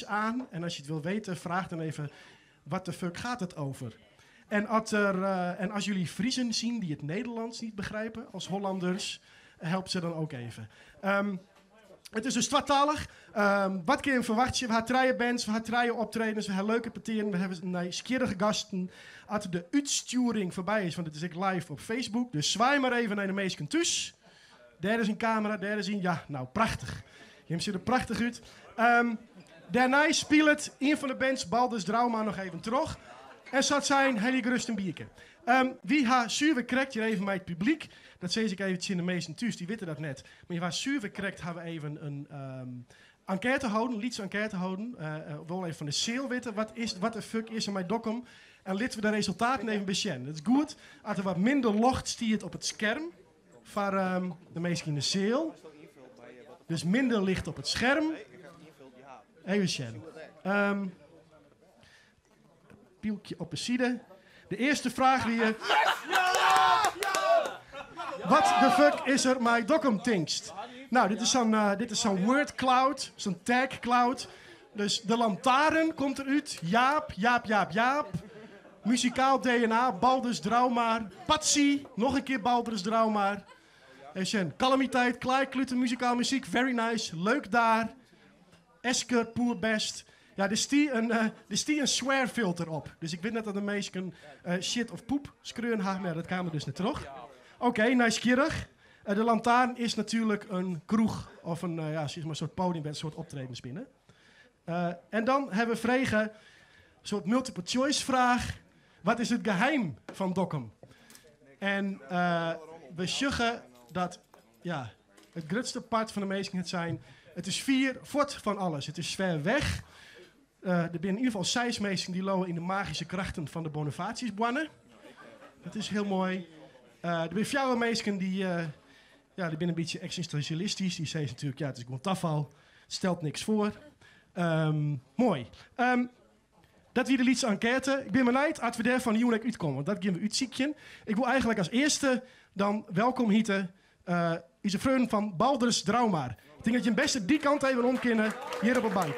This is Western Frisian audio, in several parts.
Aan. En als je het wil weten, vraag dan even: what the fuck gaat het over? En, als er, en als jullie Friezen zien die het Nederlands niet begrijpen als Hollanders, help ze dan ook even. Het is dus twatalich. Wat kun je verwachten? We hebben trije bands, we hebben trije optredens, we hebben leuke partijen, we hebben nieuwsgierige gasten. Als de uitsturing voorbij is, want het is ik live op Facebook, dus zwaai maar even naar de meesten thuis. Daar is een camera, daar is een... Ja, nou, prachtig. Je ziet er prachtig uit. Daarna speelt een van de bands, Balders Drauma, nog even terug. En zat zijn hele gerust een biertje. Wie ha zuiver krekt hier even bij het publiek. Dat zei ik even in de meesten thuis, die weten dat net. Maar waar zuiver krekt hebben we even een enquête houden, lieds enquête houden. Wel even van de sale weten. Wat de fuck is er met Dokkum? En laten we de resultaten even besjen. Dat is goed. Als er wat minder locht stiert op het scherm. Voor de meesten in de sale. Dus minder licht op het scherm. Even sjen. Pieltje op de zijde. De eerste vraag die je... What the fuck is er met Dokkum tinkst? Nou, dit is zo'n word cloud, zo'n tag cloud. Dus de lantaarn komt eruit. Jaap, Jaap, Jaap, Jaap. Muzikaal DNA, Balders Draumar. Patsy, nog een keer Balders Draumar. Even sjen. Calamiteit, klaarkluten, muzikaal muziek, very nice. Leuk daar. Esker, poerbest. Ja, er stiet een swear filter op. Dus ik weet net dat de meesten shit of poep skreun hebben, maar dat kwam er dus net terug. Oké, okay, nieuwsgierig. De Lantaarn is natuurlijk een kroeg of een, ja, zeg maar een soort podium met een soort optredens binnen. En dan hebben we vregen, een soort multiple choice vraag. Wat is het geheim van Dokkum? En we zeggen dat, ja, het grootste part van de meesten het zijn... Het is vier fort van alles. Het is ver weg. Er zijn in ieder geval 6 meesten die lopen in de magische krachten van de Bonifatiusbonnen. Dat is heel mooi. Er zijn 4 meesten die, ja, die zijn een beetje existentialistisch. Die zeggen natuurlijk, ja, het is gewoon tafel. Het stelt niks voor. Mooi. Dat wie de liedse enquête. Ik ben benieuwd als we daar van de Jonek uitkomen. Want dat gaan we uitziekjen. Ik wil eigenlijk als eerste dan welkom heten... Is een vriend van Balders Draumar. Ik denk dat je hem beste die kant even om kunnen, hier op de bank.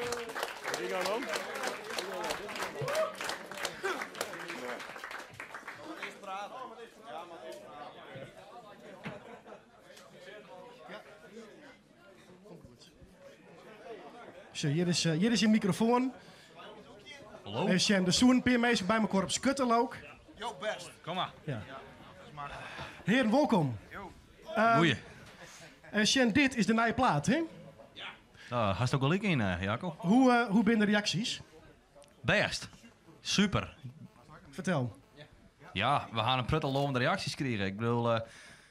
Zo, hier is je microfoon. Hallo. En Sjen, de zoenpeermeester bij elkaar op Skutterlook. Jo, best. Kom maar. Ja. Heren, welkom. Goeie. En Sjen, dit is de nieuwe plaat, hè? Ja. Nou, hast ook wel ik in, Jacob. Hoe zijn de reacties? Best. Super. Vertel. Ja, we gaan een pruttel lovende reacties krijgen. Ik bedoel, we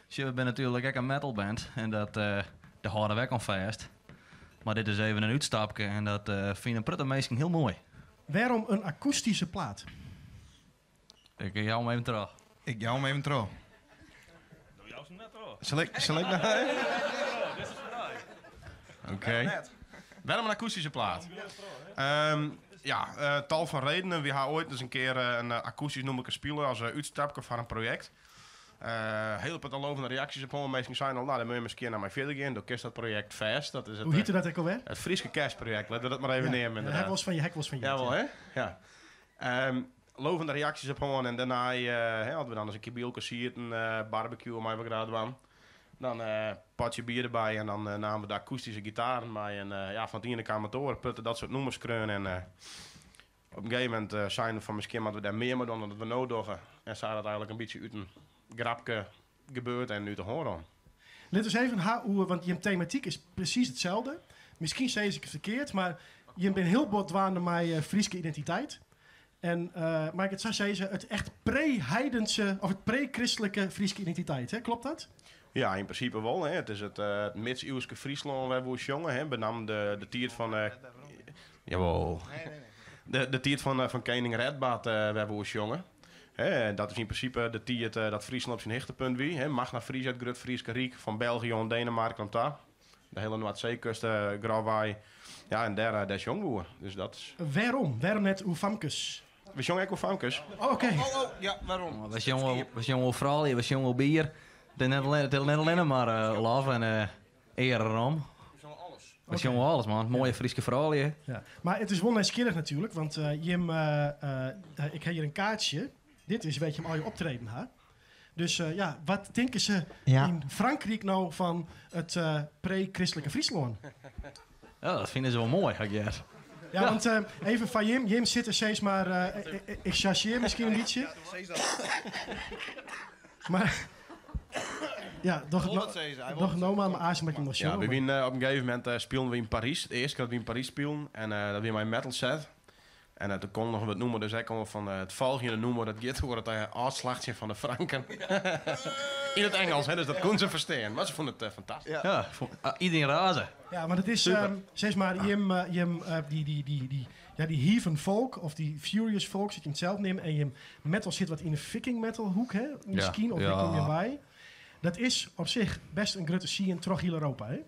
zijn natuurlijk ook een metalband. En dat de harde weg al vast. Maar dit is even een uitstapje en dat vinden prutte mensen heel mooi. Waarom een akoestische plaat? Ik jou hem even terug. Ik jou hem even terug. Doe jou ze net terug. Zal ik nou even? Dit is vrij. Oké. Waarom een akoestische plaat? Ja, tal van redenen. We hebben ooit eens een keer een akoestisch noem ik een spelen als uitstapje van een project. Heel veel lovende reacties op honderd mensen zijn al, nou, dan moet je misschien naar mij verder gaan. Door kerst dat project vast. Dat is het, Hoe heette dat ook alweer? Het Frieske kerstproject. Laten we dat maar even Ja, nemen, ja, inderdaad. hek was van je, hek was van je. Jawel, hè? Ja. Lovende reacties op honderd en daarna hè, hadden we dan eens een keer bij elkaar zitten, barbecue, maar we graag doen. Dan een potje bier erbij en dan namen we de akoestische gitaren mee. En ja, van het ene kamer door, putten dat soort nummers kreun. En op een gegeven moment zijn we van misschien dat we daar meer mee doen dan dat we nodig doen. En zei dat eigenlijk een beetje uit een grapje gebeurd en nu te horen. Let eens even hoe, want je thematiek is precies hetzelfde. Misschien zei ik het verkeerd, maar je bent heel bot dwaande met Frieske identiteit. En maar ik het zou zeggen, het echt pre-heidense of het pre-christelijke Frieske identiteit, hè? Klopt dat? Ja, in principe wel. Hè. Het is het middeleeuwse Friesland waar we jongen, hè. Benam de tiert van jawel. Nee, nee, nee. De tiert van koning Redbad waar we jongen. Hè, dat is in principe de tiert dat Friesland op zijn hichtepunt wie. Hè. Magna Frisia, het Grut Frieske Riek, van België en Denemarken daar. De hele Noordzeekust, Grauwaai. Ja, en daar is jongboer. Dus dat is... Waarom? Waarom net Oefamkes? We zongen ook Oefamkes. Oh, oké. Oh, oh, ja, waarom? Oh, we zongen, we zongen vooral, we zongen bier. Het is net alleen, het is net alleen maar love en eer erom. We zongen alles. We sjonge alles, man. Moaie Fryske froulju. Ja. Mar it is wol nijsgjirrich natuerlik, want jim, ik ha hjir in kaartsje. Dit is wêr't jim al je optreden ha. Dus ja, wat tinke se yn Frankryk no fan it pre-kristlike Fryslân? Ja, dat fine se wol moai, ha ik heard. Ja, want even foar jim, jim sitte steeds mar, ik chargeer miskien in bytsje. Mar ja, doch it no, doch it no mar, mar aanst moat ik noch Ja, sjonge. we wienen, op in gegeven momint spilen we yn Parys. De earste kear dat we yn Parys spilen. En dat wie mei in metal set. En uh, toen kondigen we it nûmer dus ek oan fan it folgjende nûmer dat giet oer it ôfslachtsjen fan de Franken. Yn it Ingelsk, hè, dus dat koenen se ferstean. Mar se fûnen it fantastysk. Ja, iedereen razen. Ja, mar it is, sis mar, jim, jim, dy, dy, dy, dy, ja, dy heathen folk, of dy furious folk, sa't jim it sels neame, en jim metal sit wat yn de viking metal hoek, hè, miskien, of wêr kom jim wei? Dat is op sich best in grutte scene troch hiel Europa, hè?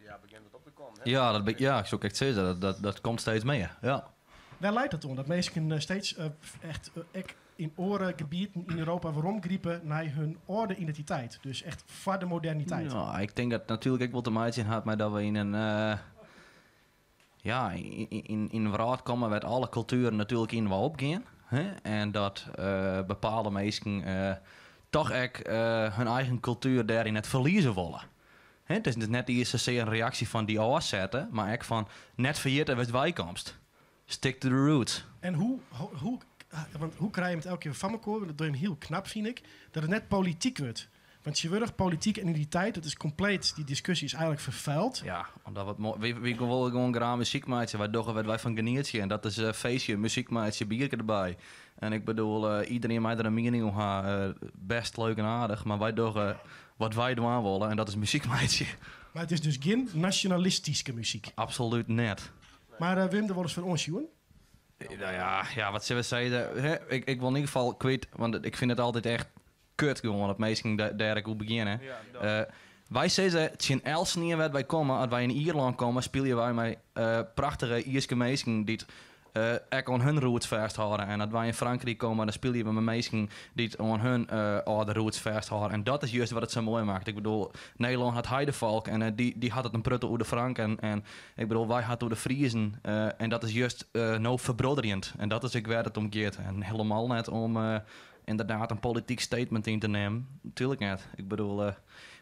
Ja, begjint wat op te kommen. Hè? Ja, dat, ja, ik soe krekt sizze, dat komt steeds mear. Ja. Wêr leit dat oan? Dat minsken steeds echt ek yn oare gebieten yn Europa weromgripe nei hun âlde identiteit. Dus echt foar de moderniteit. Ja, ik tink dat natuerlik ek wol te meitsjen hat mei dat we yn in, ja, yn in wrâld komme wêr't alle kultueren natuerlik yn wol opgean. Hè? En dat bepaalde minsken toch ek hun eigen kultuer dêryn net ferlieze wolle. Hè, it is dus net iens sasear in reaksje fan dy ôfsette, mar ek fan net ferjitte wêr'tst weikomst. Stick to the roots. En hoe, hoe, want hoe krije jim it elke kear foar mekoar, want dat dogge jim hiel knap fyn ik, dat it net polityk wurdt. Want tsjintwurdich polityk en identiteit, dat is kompleet, dy diskusje is eigentlik ferfuild. Ja, omdat wat moai, wy wolle gewoan graach muzyk meitsje, wy dogge wêr't wy fan genietsje en dat is feestje, muzyk meitsje, bierke derby. En ik bedoel, iedereen mei der in miening oer ha, best leuk en aardich, mar wy dogge wat wy dwaan wolle en dat is muzyk meitsje. Mar it is dus gjin nasjonalistyske muzyk? Absolút net. Mar Wim der wolris foar oansjoen? Nou ja, ja, wat sille we sizze? Hè, ik wol yn ieder gefal kwyt, want ik fyn it altyd echt kut gewoan dat minsken dêr ek oer begjinne. Wy sizze tsjin eltsenien wêr't wy komme, as wy yn Ierlân komme, spylje wy mei prachtige Ierske minsken dy't ek oan hun roots fêsthâlde. En as wy yn Frankryk komme, dan spylje we mei minsken dy't oan hun âlde roots fêsthâlde. En dat is just wat it sa moai makket. Ik bedoel, Nederlân hat heidefolk en dy hat it in protte oer de Franken. En ik bedoel, wy ha it oer de Friezen. En dat is just no ferbroederjend. En dat is ek wêr't it om giet. En helemaal net om ynderdaad in polityk statement yn te nimmen. Tuerlik net. Ik bedoel,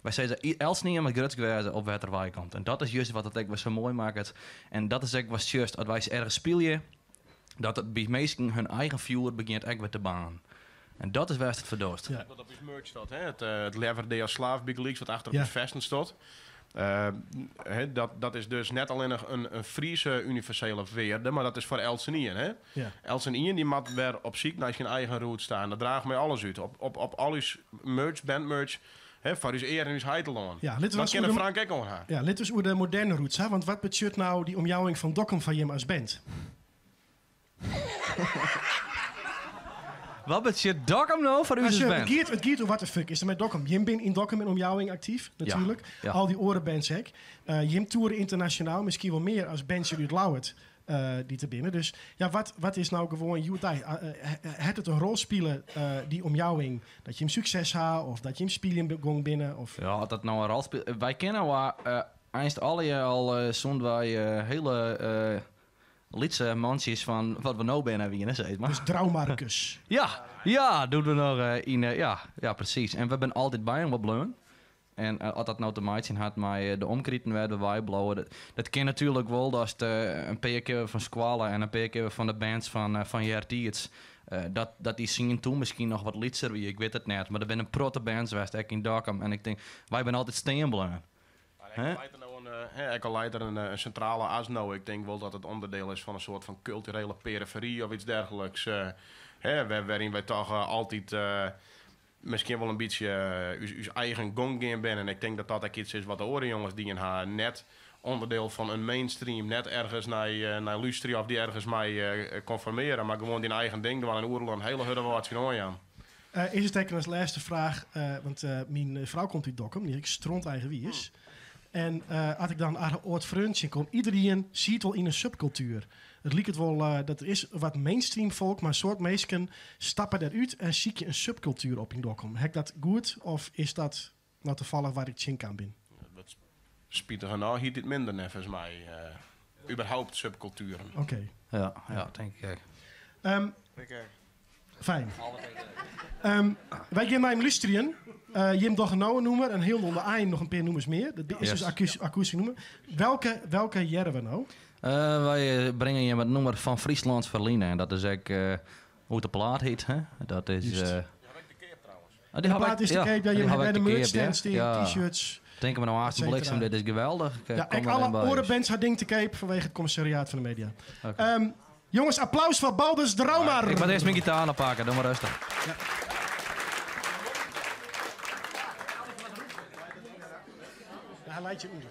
wy sizze, eltsenien moat grutsk wêze op wêr't er wei komt. En dat is just wat it ek wer sa moai makket. En dat is ek wat sjochst as wy ergens spylje, dat it by minsken hun eigen fjoer begjint ek wer te baarnen. En dat is wêr'tst it foar dochst. Ja. Wat op ús merch staat, hè? It leaver dea as slaaf bygelyks, wat achter op ús festen staat. Hè, dat is dus net allinnich in Friese universele wearde, mar dat is foar eltsenien. Hè? Eltsenien dy moat wer op syk nei syn eigen roots ta. En dat drage mei alles út. Op al ús merch, bandmerch, hè, foar ús ear en ús heitelân. Ja, litte we Dat eens kin oer de de Frank ek oan ha. Ja, litte we eens oer de moderne roots ha. Want wat betsjut no dy omjouwing fan Dokkum foar jim as band? Wat betsjut Dokkum no foar ús as Sjoch, band? it giet oer what the fuck is der mei Dokkum. Jim bin yn Dokkum en omjouwing aktyf, natuerlik. Al dy oare bands ek. Jim toere ynternasjonaal, miskien wol mear as bands út Ljouwert dy't der binne. Dus ja, wat is no gewoan hjoed-dei? Hat it in rol spile, dy omjouwing, dat jim sukses ha of dat jim spyljen gong binne? Of? Ja, as dat no in rol spilet. Wy kenne eins allegear al sûnt wy hiele lytse mantsjes fan wat we no binne wiene, sis mar. Dus Draumarkus. Ja, ja, doe't we noch yn, ja, ja, presys. En we binne altyd by him bleaun. En as dat no te meitsjen hat mei de omkriten wêr't we wei bliuwe, dat kin natuerlik wol datst in pear kear fan skoalle en in pear kear fan de bands fan eartiids, dat dy scene toen miskien noch wat lytser wie, ik wit it net. Mar der binne in protte bands west, ek yn Dokkum. En ik tink, wy binne altyd stean bleaun. Mar ek al leit der no in, hè, ek al leit der in sintrale as no, ik tink wol dat it ûnderdeel is fan in soart fan kulturele perifery of iets dergelijks, hè, wêryn wy toch altyd miskien wol in bytsje ús eigen gong gean binne. En ik tink dat dat ek iets is wat de oare jonges dien ha. Net ûnderdeel fan in mainstream, net ergens nei lústerje of dy ergens mei konformearje, mar gewoan dyn eigen ding dwaan en oeral in hiele hurde wâld tsjinoan jaan. Is it ek, en as lêste fraach, want myn frou komt út Dokkum, dy is ek stronteigenwiis. En as ik dan har âld freon tsjinkom, iederien siet wol yn in subkultuer. It liket wol dat der is wat mainstream folk, mar in soad minsken stappe derút en sykje in subkultuer op yn Dokkum. Ha ik dat goed of is dat no tafallich wat ik tsjinkaam bin? Dat Spitigernôch hiet dit minder neffens my. Überhaupt subkultueren. Oké. Ja, tink ik ek. Fijn. Wy gean nei him lústerjen. Jim dogge no in nûmer en hiel oan de ein noch in pear nûmers mear. Dat is dus akoestysk nûmer. Welke hearre we no? Wy bringe jim it nûmer fan Fryslâns Ferline. En dat is ek hoe't de plaat hjit. Hè? Dat is, Juist. Oh, die De ha plaat is te ja, koop. Ja, die jim ha hebben ik bij de te koop, merch stand ja. staan, Ja. t-shirts. Tinke we nou haast Et een bliksem, cetera. dit is geweldig. Ik Ja, kom ik er alle in bij. oren bands haar ding te koop vanwege het commissariaat van de media. Oké. Jongens, applaus voor Baldus Draumar. Ik moet eerst mijn gitaar nog pakken, doe maar rustig. Ja. Ja, hij leidt je onder.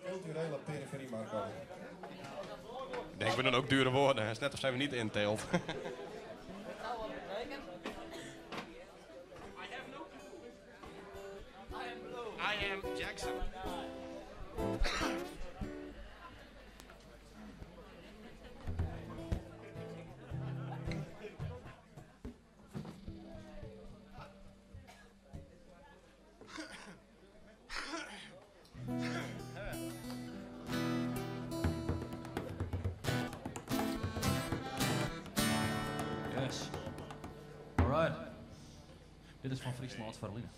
Culturele periferie, Marco. Ik denk, we doen ook dure woorden. Het is net of zijn we niet inteelt. I am Jackson. Yes. Alright. Dit is van Friesland Verliezen.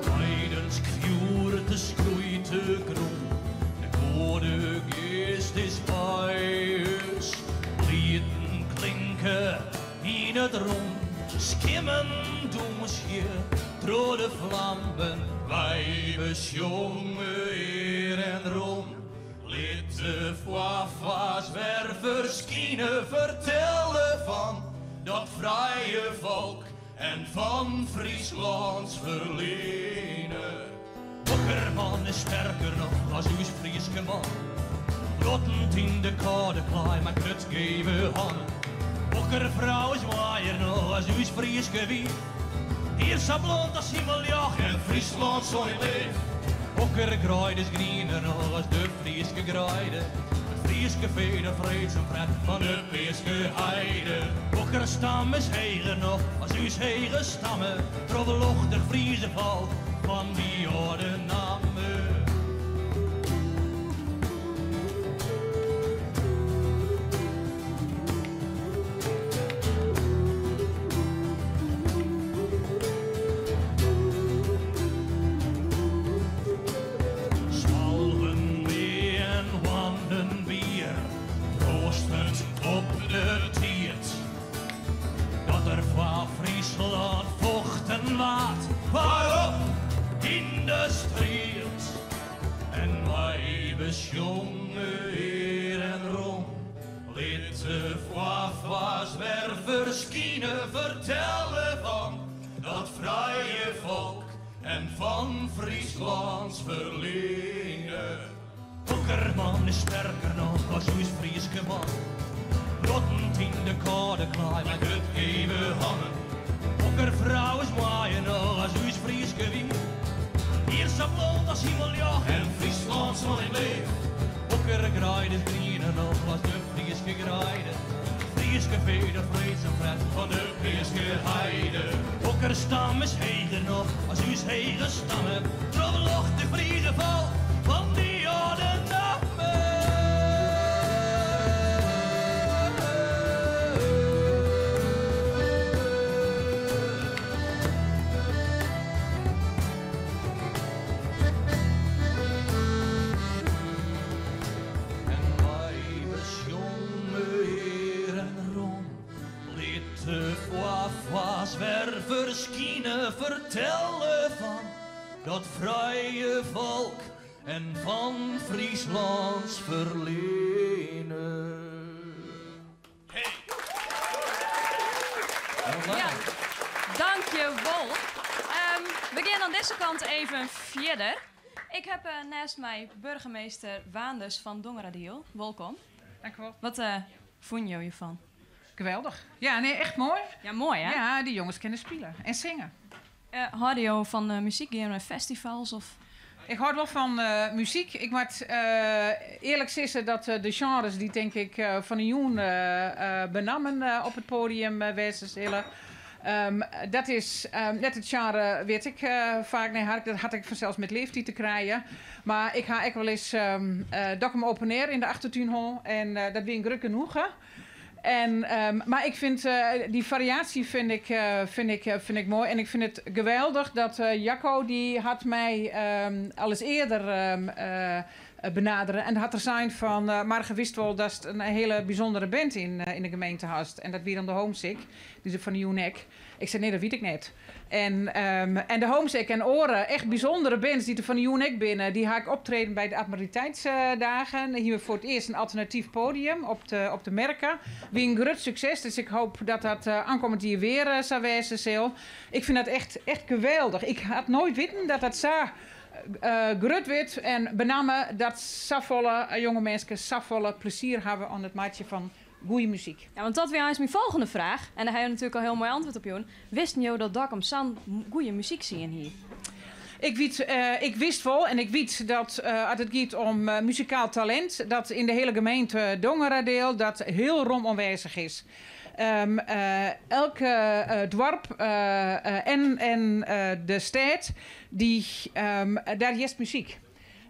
Tijdens kvuur te skroeit de grond. De goede geest is bij us. Lieden klinken in het rond. Skimmen doen hier door de vlammen. Wij besjongen eer en roem. Lid de foifa's weer verschijnen, vertellen van dat vrije volk en van Frieslands verlenen. Bokkerman is sterker nog als uw Frieske man. Rottend in de koude klaai, maar krut geven han. Bokkervrouw is waaier nog als uw Frieske wie. Hier zo blond als himmeljoch en Friesland zo in leef. Bokkergraaid is griener nog als de Frieske graaide. Het Frieske vee, de vreed zijn fret van de Peerske heide. Bokkerstam is heger nog als uw hege stammen. Trobbellochtig Friese volk van die oude namen. Zwalgen mee en wanden bier, roostend op de tiert. Dat er van Friesland vochten waard, waarop in de strijd. En wij besjongen eer en roem. Lid de foifa's weer verschijnen, vertellen van dat vrije volk en van Frieslands verlenen. Bokkerman is sterker nog als uw Frieske man. Rottend in de koude klaai met het geven handen. Bokkervrouw is mooier nog als uw Frieske wie. Hier zo blond als himmeljoch en Friesland zal in leef. Bokkergraaid is griener nog als de Frieske graaide. Frieske vee, de vreedse fret van de Frieske heide. Bokkerstam is heger nog als uw hege stammen. Trobbelloch de Friese volk van die oude namen. En wij besjongen eer en roem. Lid de foifa's skine fertelle fan dat frije folk en fan Fryslâns ferline. Ja, dankjewol. We gean oan dizze kant even fierder. Ik heb neist my burgemeester Waanders fan Dongeradiel. Wolkom. Dank u wel. Wat fûnen jo hjirfan? Geweldich. Ja, nee, echt moai. Ja, moai hè? Ja, dy jonges kinne spylje en singe. Hâlde jo fan muzyk? Gean jo nei festivals? Of? Ik hâld wol fan muzyk. Ik moat earlik sizze dat de sjenres dy't tink ik fan 'e jûn benammen op it poadium wêze sille, dat is net it sjenre wêr't ik faak nei hark. Dat hat ek fansels met leeftiid te krijen. Mar ik ha ek wolris Dokkum Open Air yn de achtertún hân en dat wie in grut genoegen. En, mar ik vind die variatie vind ik, vind ik, vind ik moai. En ik vind it geweldich dat Jacco dy hat my alris earder benadere. En hat er sein fan, Marga witst wol datst in hiele bysûndere band yn de gemeente hast. En dat wie dan de Homesick, dy is fan de jûn ek. Ik sei, nee, dat wit ik net. En, en de Homesick en oare echt bysûndere bands dy't der fan de jûn ek binne, dy ha ik optreden by de Admiraliteitsdagen. Dêr hiene we foar it earst in alternatyf podium op de, op de Merke. Wie in grut sukses, dus ik hoop dat dat oankommend jier wer sa wêze sil. Ik fyn dat echt, echt geweldich. Ik hat noait witten dat dat sa grut wurdt en benammen dat safolle jonge minsken safolle plezier hawwe oan it meitsjen fan goede muzyk. Ja, want dat wie eins myn folgjende fraach. En dêr ha jo natuerlik al hiel moai antwurd op jûn. Wisten jo dat Dokkum sa'n goede muzykscene hie? Ik wit, ik wist wol en ik wit dat as it giet om muzikaal talint, dat yn de hiele gemeente Dongeradeel dat hiel rom oanwêzich is. Elk doarp en en de stêd, dy, dêr hearst muzyk.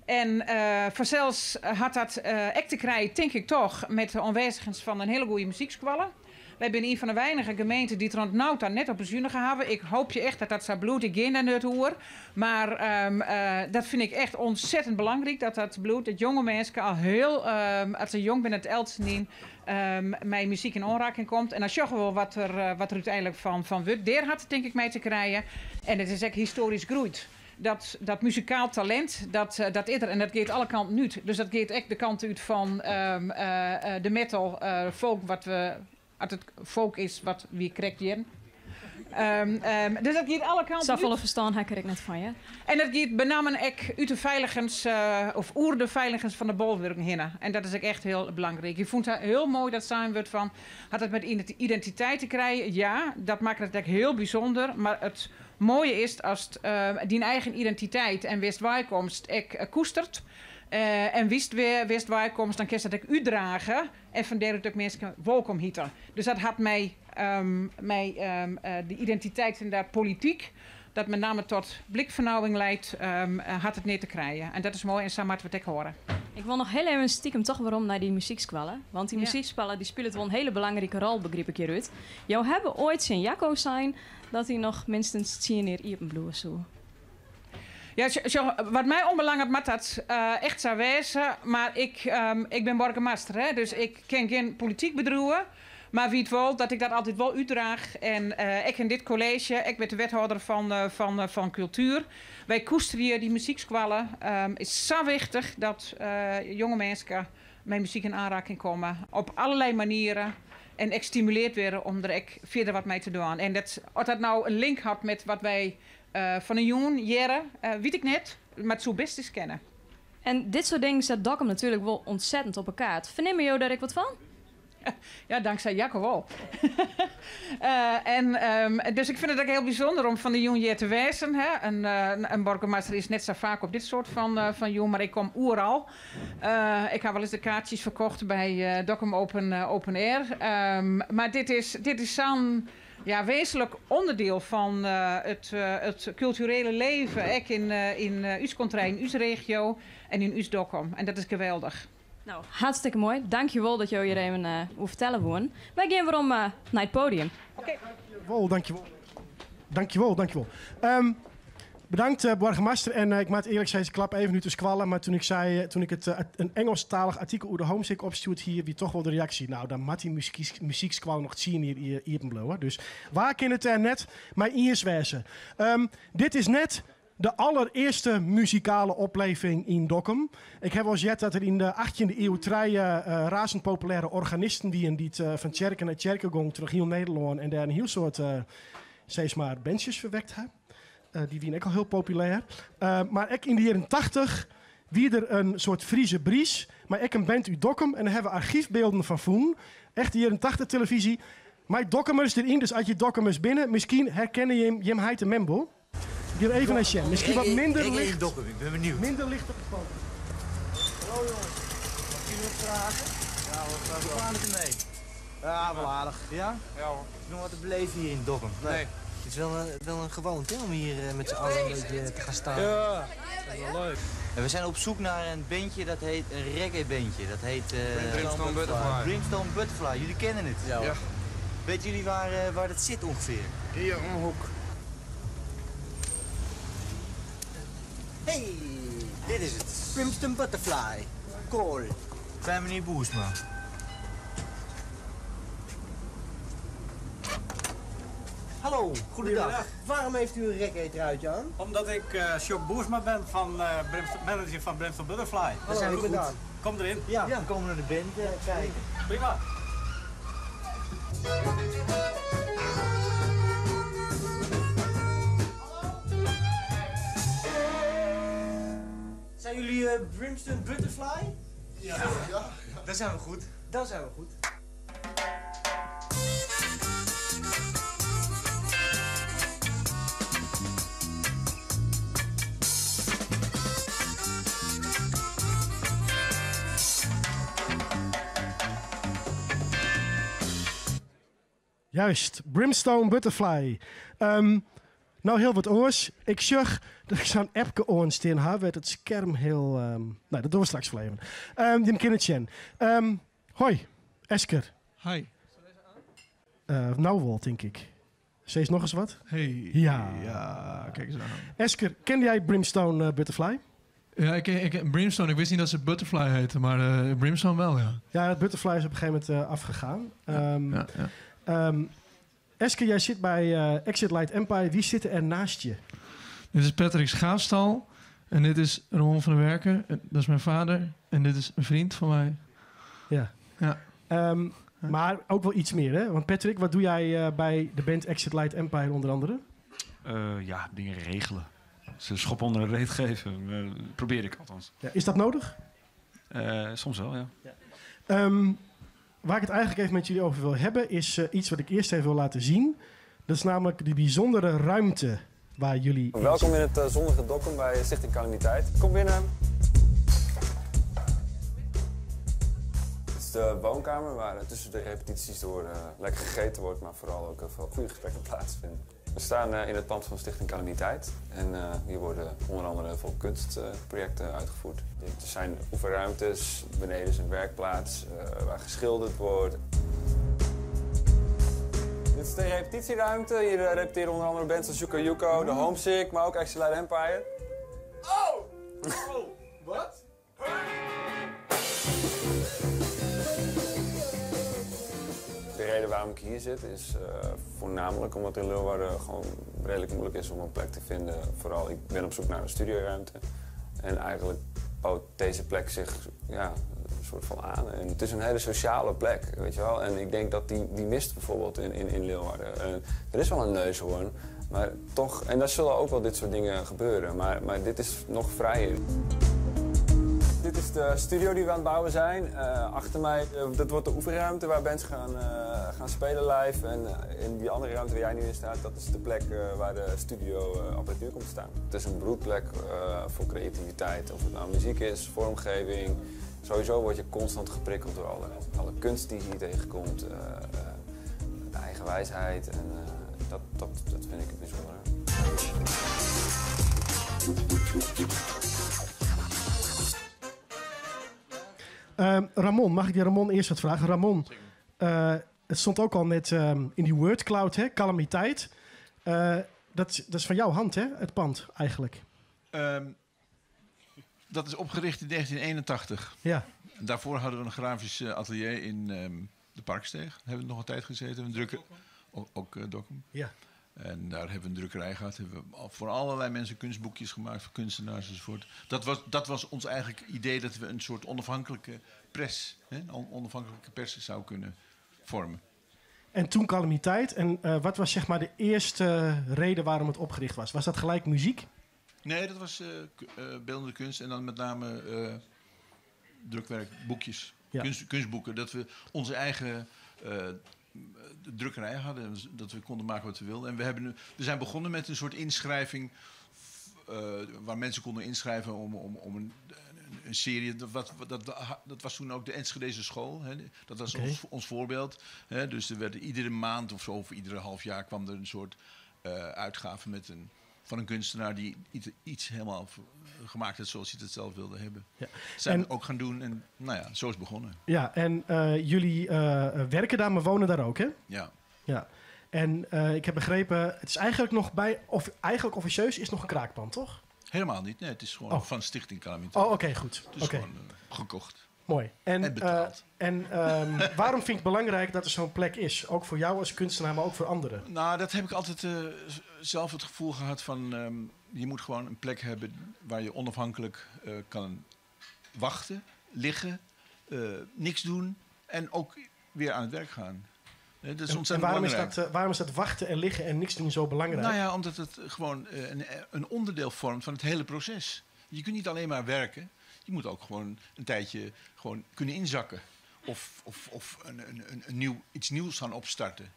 En fansels hat dat ek te krijen, tink ik toch, met de oanwêzigens fan in hiele goede muzykskoalle. Wy binne ien fan de weinige gemeenten dy't der oant no ta net op besunige hawwe. Ik hoopje echt dat dat sa bliuwt. Ik gean dêr net oer. Mar dat fyn ik echt ontzettend belangryk, dat dat bliuwt. Dat jonge minsken al hiel, as se jong binne, dat eltsenien mei muzyk yn oanrakking komt. En dan sjogge we wol wat der, wat der úteinlik fan, fan wurdt. Dêr hat it tink ik mei te krijen. En it is ek histoarysk groeid. Dat, dat muzikaal talint, dat, dat is der en dat giet alle kanten út. Dus dat giet ek de kant út fan de metal, folk, wat we, as it folk is wat wy krekt hearden. Dus dat giet alle kanten Safolle út. ferstân ha ik der ek net fan, hear. En dat giet benammen ek út de feiligens, of oer de feiligens fan de bolwurken hinne. En dat is ek echt hiel belangryk. Ik fûn it hiel moai dat sein wurdt fan, hat it met identiteit te krijen? Ja, dat makket it ek hiel bysûnder, mar it Moaie is ast dyn eigen identiteit en wêr'tst weikomst ek koestert en witst wêr'tst weikomst, dan kinst dat ek útdrage en fan dêrút ek minsken wolkom hite. Dus dat hat mei mei de identiteit en de polityk, dat met name tot blikvernauwing leidt, hat it neat te krijen. En dat is moai en sa moatte we it ek hâlde. Ik wol noch hiel even stikem toch werom nei dy muzykskoalle. Want dy muzykskoalle dy spilet wol in hiele belangrike rol, begryp ik hjirút. Jo hawwe oait tsjin Jacco sein Dat hy noch minstens tsien jier iepen bliuwe soe. Ja, sjoch, wat my oanbelanget moat dat echt sa wêze, mar ik, ik bin boargemaster, hè, dus ik kin gjin polityk bedriuwe, mar wit wol dat ik dat altyd wol útdraach en ek yn dit kolleezje, ek met de wethâlder fan, fan, fan kultuer. Wy koesterje dy muzykskoalle. It is sa wichtich dat jonge minsken mei muzyk yn oanrakking komme, op allerlei manieren. En ek stimuleard wurde om der ek fierder wat mei te dwaan. En dat, oft dat no in link hat met wat wy fan 'e jûn hearre, wit ik net, mar it soe bêst ris kinne. En dit soart dingen set Dokkum natuerlik wol ontzettend op 'e kaart. Fernimme jo dêr ek wat fan? Ja, dankzij Jacco wol. En, dus ik fyn it ek hiel bysûnder om fan de jûn hjir te wêzen. Hè. In boargemaster is net sa faak op dit soart fan jûn, mar ik kom oeral. Ik ha wolris de kaartsjes ferkocht by Dokkum Open, Open Air. Mar dit is, dit is sa'n ja, wêzentlik ûnderdiel fan it, it kulturele leven, ek yn, yn ús kontrei, yn ús regio en yn ús Dokkum. En dat is geweldich. No, hartstikke moai. Dankjewol dat jo hjir even oer fertelle woenen. Wy gean werom nei it podium. Oké. Dankjewol, dankjewol. Dankjewol, dankjewol. Bedankt, eh, boargemaster. En eh, ik moat earlik sizze, ik klap even út de skoalle. Mar toen ik sei, eh, toen ik it, in Ingelsktalich artikel oer de Homesick opstjoerd hie, wie toch wol de reaksje. Nou, dan moat dy muzykskoalle noch tsien jier iepen bliuwe. Dus wa kin it dêr net mei iens wêze? Dit is net de allerearste muzikale opleving yn Dokkum. Ik haw wolris heard dat der yn de achttjinde iuw trije razend populêre organisten wienen dy't fan tsjerke nei tsjerke gongen troch hiel Nederlân en dêr in hiel soad, sis mar, bandsjes ferwekt ha. Dy wiene ek al hiel populêr. Mar ek yn de jierren tachtich wie der in soart Friese bries, mei ek in band út Dokkum. En dêr hawwe we argyfbylden fan fûn. Echte jierren tachtich televyzje. Mei Dokkumers deryn, dus as je Dokkumers binne, miskien herkenne jim jim heit en mem wol. Ik gean even nei sjen. Miskien wat minder licht. Dokkum, ik ben benieuwd. Minder licht op de foto. Hallo jongens, mag ik jullie wat vragen? Ja hoor, vraag Hoe gaat het ermee? Ja, wel aardig. Ja? Ja hoor. Is nog wat te beleven hier in Dokkum? Nee. Het is wel een, wel een gewoonte om hier met z'n allen een beetje te gaan staan. Ja, dat is wel leuk. En we zijn op zoek naar een bandje dat heet een reggae bandje. Dat heet Brimstone Butterfly. Brimstone Butterfly. Jullie kennen het? Ja. Ja. Weten jullie waar, waar dat zit ongeveer? Hier om de hoek. Hey, dit is het. Brimstone Butterfly. Cool. Bij meneer Boersma. Hallo, goedendag. Goedemiddag. Waarom heeft u een reggae-truitje aan? Omdat ik Sjoerd Boersma ben, van, Brimstone, manager van Brimstone Butterfly. Daar zijn we goed. Goed. Kom erin. Ja, we komen naar de band kijken. Prima. Zijn jullie Brimstone Butterfly? Ja. Ja. Daar zijn we goed. Daar zijn we goed. Juist, Brimstone Butterfly. Nou, hiel wat oars. Ik sjoch dat ik sa'n appke oanstean ha, wêr't it skerm hiel... nou, dat dogge we straks wol even. Jim kinne it sjen. Hoi, Esker. Hi. Nou wol, tink ik. Sis nochris wat? Hey. Ja. Ja, kijk eens aan. Esker, ken jij Brimstone Butterfly? Ja, ik ken Brimstone. Ik wist niet dat ze Butterfly heette, maar Brimstone wel, ja. Ja, het Butterfly is op een gegeven moment afgegaan. Ja. Esker, jij zit bij Exit Light Empire. Wie zit er naast je? Dit is Patrick Schaafstal. En dit is Ramon van der Werken. En dat is mijn vader. En dit is een vriend van mij. Ja. Ja. Maar ook wel iets meer, hè? Want Patrick, wat doe jij bij de band Exit Light Empire onder andere? Ja, dingen regelen. Ze schop onder de reet geven. Probeer ik althans. Ja, is dat nodig? Soms wel, ja. Ja. Waar ik het eigenlijk even met jullie over wil hebben, is iets wat ik eerst even wil laten zien. Dat is namelijk die bijzondere ruimte waar jullie in Welkom zitten. in het zonnige Dokkum bij Stichting Calamiteit. Kom binnen. Het is de woonkamer waar tussen de repetities door lekker gegeten wordt, maar vooral ook heel veel goede gesprekken plaatsvinden. We staan in het pand van Stichting Calamiteit en hier worden onder andere heel veel kunstprojecten uitgevoerd. Er zijn oefenruimtes, beneden is een werkplaats waar geschilderd wordt. Dit is de repetitieruimte. Hier repeteren onder andere bands als Yuko Yuko, de Homesick, maar ook Exit Light Empire. Oh! Oh, wat? De reden waarom ik hier zit is voornamelijk omdat in Leeuwarden gewoon redelijk moeilijk is om een plek te vinden. Vooral, ik ben op zoek naar een studioruimte. En eigenlijk bouwt deze plek zich, ja, een soort van aan. En het is een hele sociale plek, weet je wel. En ik denk dat die mist bijvoorbeeld in Leeuwarden. Er is wel een neushoorn, maar toch... En daar zullen ook wel dit soort dingen gebeuren, maar dit is nog vrijer. Dit is de studio die we aan het bouwen zijn. Achter mij, dat wordt de oefenruimte waar bands gaan spelen live. En in die andere ruimte waar jij nu in staat, dat is de plek waar de studio apparatuur komt te staan. Het is een broedplek voor creativiteit. Of het nou muziek is, vormgeving. Sowieso word je constant geprikkeld door alle kunst die je hier tegenkomt. De eigen wijsheid. En dat vind ik het bijzondere. Ramon, mag ik die Ramon eerst wat vragen? Ramon, het stond ook al net in die wordcloud, hè? Calamiteit. Dat is van jouw hand, hè? Het pand eigenlijk. Dat is opgericht in 1981. En daarvoor hadden we een grafisch atelier in de Parksteeg. Daar hebben we nog een tijd gezeten. Een drukker, ook Dokkum. En daar hebben we een drukkerij gehad. Hebben we voor allerlei mensen kunstboekjes gemaakt, voor kunstenaars enzovoort. Dat was ons eigenlijk idee dat we een soort onafhankelijke pers, hè, een onafhankelijke pers zou kunnen vormen. En toen Calamiteit. En wat was de eerste reden waarom het opgericht was? Was dat gelijk muziek? Nee, dat was beeldende kunst en dan met name drukwerk, boekjes, kunstboeken. Dat we onze eigen drukkerij hadden, dus dat we konden maken wat we wilden. En we zijn begonnen met een soort inschrijving waar mensen konden inschrijven om een serie. Dat was toen ook de Enschedese school. Hè. Dat was ons voorbeeld. Hè. Dus er werd iedere maand of zo, of iedere half jaar kwam er een soort uitgave van een kunstenaar die iets helemaal gemaakt had zoals hij het zelf wilde hebben. Dat zijn we ook gaan doen en zo is het begonnen. Ja, en jullie werken daar, maar wonen daar ook, hè? Ja. Ja. En ik heb begrepen, het is eigenlijk nog bij, of eigenlijk officieus is nog een kraakpand, toch? Helemaal niet. Nee, het is gewoon van Stichting Calamiteit. Oh, oké, goed. Het is gewoon gekocht. Mooi. En En betaald. waarom vind ik het belangrijk dat er zo'n plek is? Ook voor jou als kunstenaar, maar ook voor anderen. Dat heb ik altijd zelf het gevoel gehad van... je moet gewoon een plek hebben waar je onafhankelijk kan wachten, liggen, niks doen en ook weer aan het werk gaan. Dat is En ontzettend belangrijk. waarom is dat wachten en liggen en niks doen zo belangrijk? Omdat het gewoon een onderdeel vormt van het hele proces. Je kunt niet alleen maar werken. Je moet ook gewoon een tijdje gewoon kunnen inzakken. Of iets nieuws gaan opstarten.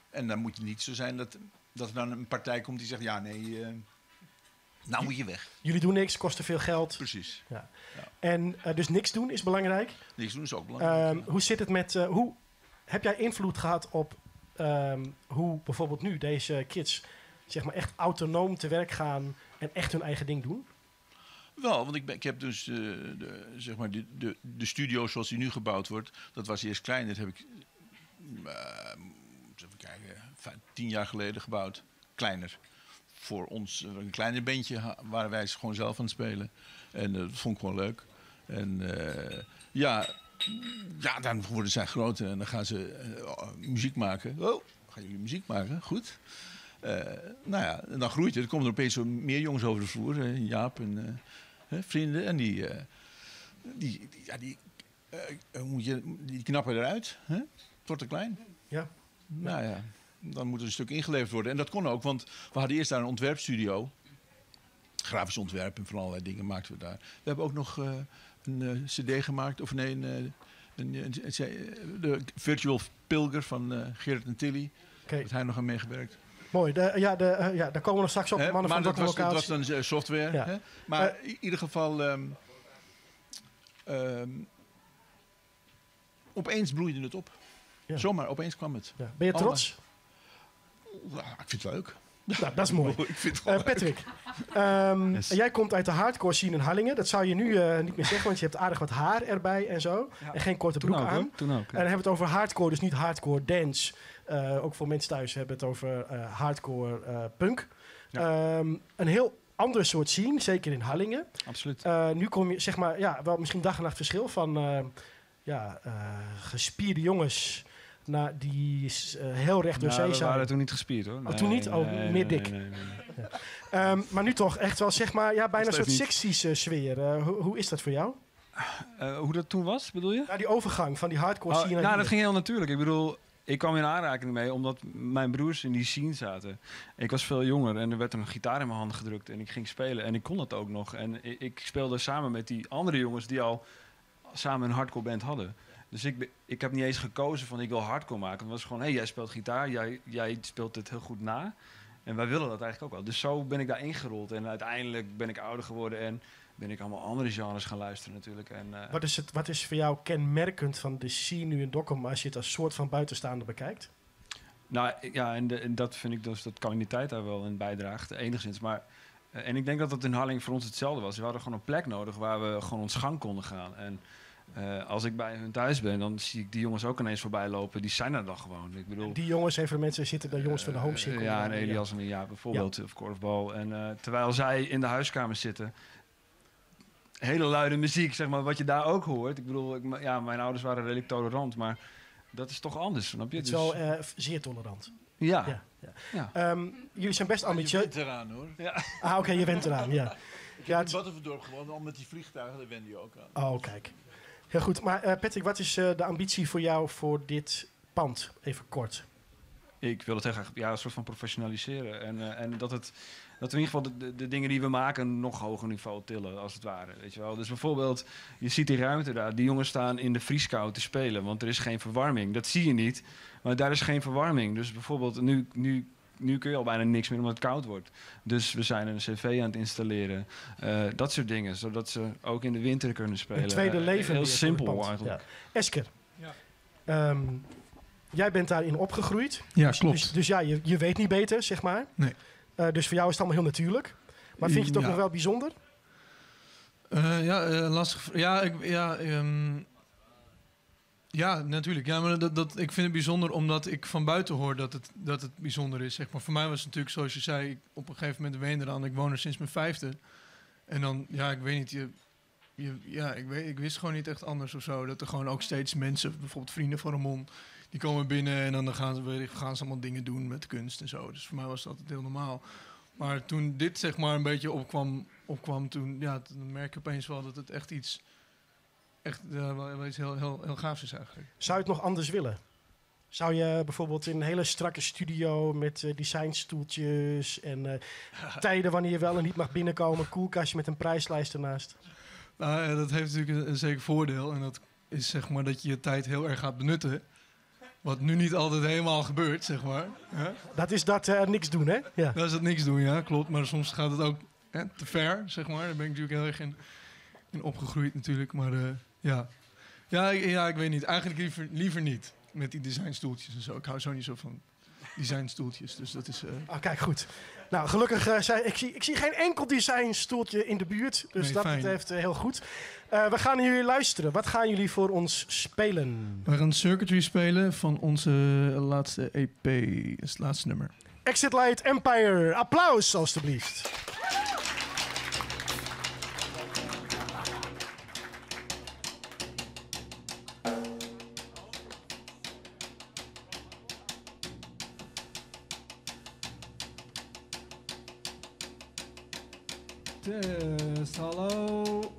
En dan moet het niet zo zijn dat er dan een partij komt die zegt... ja, nee, nou moet je weg. Jullie doen niks, kost te veel geld. Precies. En dus niks doen is belangrijk. Niks doen is ook belangrijk, ja. Hoe zit het met... hoe heb jij invloed gehad op hoe bijvoorbeeld nu deze kids echt autonoom te werk gaan en echt hun eigen ding doen? Wel, want ik heb dus de studio zoals die nu gebouwd wordt, dat was eerst klein. Dat heb ik eens even kijken, 10 jaar geleden gebouwd. Kleiner. Voor ons, een kleiner bandje waren wij gewoon zelf aan het spelen. En dat vond ik gewoon leuk. En dan worden zij groter en dan gaan ze muziek maken. Oh, gaan jullie muziek maken? Goed. En dan groeit het. Er komen er opeens zo meer jongens over de vloer. Hè, Jaap en vrienden. En die knappen eruit. Hè? Het wordt te klein. Dan moet er een stuk ingeleverd worden. En dat kon ook, want we hadden eerst daar een ontwerpstudio. Grafisch ontwerp en van allerlei dingen maakten we daar. We hebben ook nog een cd gemaakt. Of nee, de Virtual Pilger van Gerrit en Tilly. Dat hij nog aan meegewerkt. Mooi, daar komen we nog straks op. Hè? Mannen Maar van dat Dokkum was dan software. Hè? Maar in ieder geval... opeens bloeide het op. Zomaar, opeens kwam het. Ja. Ben je trots? Ja, ik vind het leuk. Nou, dat is mooi. Ik vind het wel leuk. Patrick, jij komt uit de hardcore scene in Harlingen. Dat zou je nu niet meer zeggen, want je hebt aardig wat haar erbij en zo. Ja. En geen korte Toen broek ook, aan. hoor. Toen ook, ja. En dan hebben we het over hardcore, dus niet hardcore dance. Ook voor mensen thuis hebben we het over hardcore punk. Een heel ander soort scene, zeker in Harlingen. Nu kom je, wel misschien dag en nacht verschil van gespierde jongens... naar die heel recht door Nou, zee we zijn. waren toen niet gespierd, hoor. Oh, toen Nee, niet? Oh, nee, meer nee, dik. nee, nee, nee. Ja. Maar nu toch echt wel, bijna een Nog soort steeds niet. 60s sfeer. Hoe is dat voor jou? Hoe dat toen was, bedoel je? Ja, die overgang van die hardcore scene naar hier. Dat ging heel natuurlijk. Ik kwam in aanraking mee omdat mijn broers in die scene zaten. Ik was veel jonger en er werd een gitaar in mijn handen gedrukt en ik ging spelen. En ik kon dat ook nog. En ik speelde samen met die andere jongens die al samen een hardcore band hadden. Dus ik heb niet eens gekozen van ik wil hardcore maken. Het was gewoon, hé, hey, jij speelt gitaar, jij speelt het heel goed na. En wij willen dat eigenlijk ook wel. Dus zo ben ik daar ingerold. En uiteindelijk ben ik ouder geworden en ben ik allemaal andere genres gaan luisteren natuurlijk. En Wat is voor jou kenmerkend van de scene nu in Dokkum als je het als soort van buitenstaander bekijkt? En dat vind ik dus dat Calamiteit daar wel in bijdraagt, enigszins. Maar en ik denk dat dat in Harlingen voor ons hetzelfde was. We hadden gewoon een plek nodig waar we gewoon ons gang konden gaan. En Als ik bij hun thuis ben, dan zie ik die jongens ook ineens voorbij lopen. Die zijn er dan gewoon. Ik bedoel, Die jongens, even voor de mensen, zitten de jongens van de Homecircle. Ja, en Elias en ja, bijvoorbeeld, of korfbal. En terwijl zij in de huiskamer zitten, hele luide muziek, zeg maar, wat je daar ook hoort. Ik bedoel, ja, mijn ouders waren redelijk tolerant, maar dat is toch anders, snap je? Het is Dus wel zeer tolerant. Ja. Ja, ja. Jullie zijn best ambitieus. Je bent eraan, hoor. Ja. Ah, oké, je bent eraan, ja. Ik Ja, heb in Battenverdorp gewoond, al met die vliegtuigen, daar wende je ook aan. Oh, kijk. Heel goed. Maar Patrick, wat is de ambitie voor jou voor dit pand? Even kort. Ik wil het heel graag, ja, een soort van professionaliseren. En dat we in ieder geval de dingen die we maken nog hoger niveau tillen, als het ware. Weet je wel? Dus bijvoorbeeld, je ziet die ruimte daar. Die jongens staan in de vrieskou te spelen, want er is geen verwarming. Dat zie je niet, maar daar is geen verwarming. Dus bijvoorbeeld, nu kun je al bijna niks meer omdat het koud wordt. Dus we zijn een cv aan het installeren. Dat soort dingen, zodat ze ook in de winter kunnen spelen. Een tweede leven Heel weer voor het simpel pand. eigenlijk. Ja. Esker, Ja. Jij bent daarin opgegroeid. Ja, Dus, klopt. Dus ja, je weet niet beter, zeg maar. Nee. Dus voor jou is het allemaal heel natuurlijk. Maar vind je het ook Ja. nog wel bijzonder? Ja, lastig. Ja, ja, natuurlijk. Ja, maar ik vind het bijzonder omdat ik van buiten hoor dat het bijzonder is. Zeg maar. Voor mij was het natuurlijk, zoals je zei, ik, op een gegeven moment wen eraan. Ik woon er sinds mijn 5e. En dan, ja, ik weet niet, ik wist gewoon niet echt anders of zo. Dat er gewoon ook steeds mensen, bijvoorbeeld vrienden van Ramon, die komen binnen en dan gaan ze allemaal dingen doen met kunst en zo. Dus voor mij was dat altijd heel normaal. Maar toen dit zeg maar een beetje opkwam toen, ja, toen merk ik opeens wel dat het echt iets, echt, wel iets heel, heel, heel gaafs is eigenlijk. Zou je het nog anders willen? Zou je bijvoorbeeld in een hele strakke studio met designstoeltjes en tijden wanneer je wel en niet mag binnenkomen, koelkastje met een prijslijst ernaast? Nou ja, dat heeft natuurlijk een zeker voordeel. En dat is zeg maar dat je je tijd heel erg gaat benutten. Wat nu niet altijd helemaal gebeurt, zeg maar. Ja? Dat is dat niks doen, hè? Ja. Dat is dat niks doen, ja, klopt. Maar soms gaat het ook te ver, zeg maar. Daar ben ik natuurlijk heel erg in opgegroeid natuurlijk. Maar ja. Ja, ik weet niet. Eigenlijk liever niet. Met die designstoeltjes en zo. Ik hou zo niet zo van designstoeltjes. Dus dat is... Ah, kijk, goed. Nou, gelukkig ik zie geen enkel designstoeltje in de buurt. Dus Nee, dat fijn. betreft heel goed. We gaan jullie luisteren. Wat gaan jullie voor ons spelen? We gaan Circuitry spelen van onze laatste EP. Dat is het laatste nummer. Exit Light Empire. Applaus, alstublieft. Test, hallo.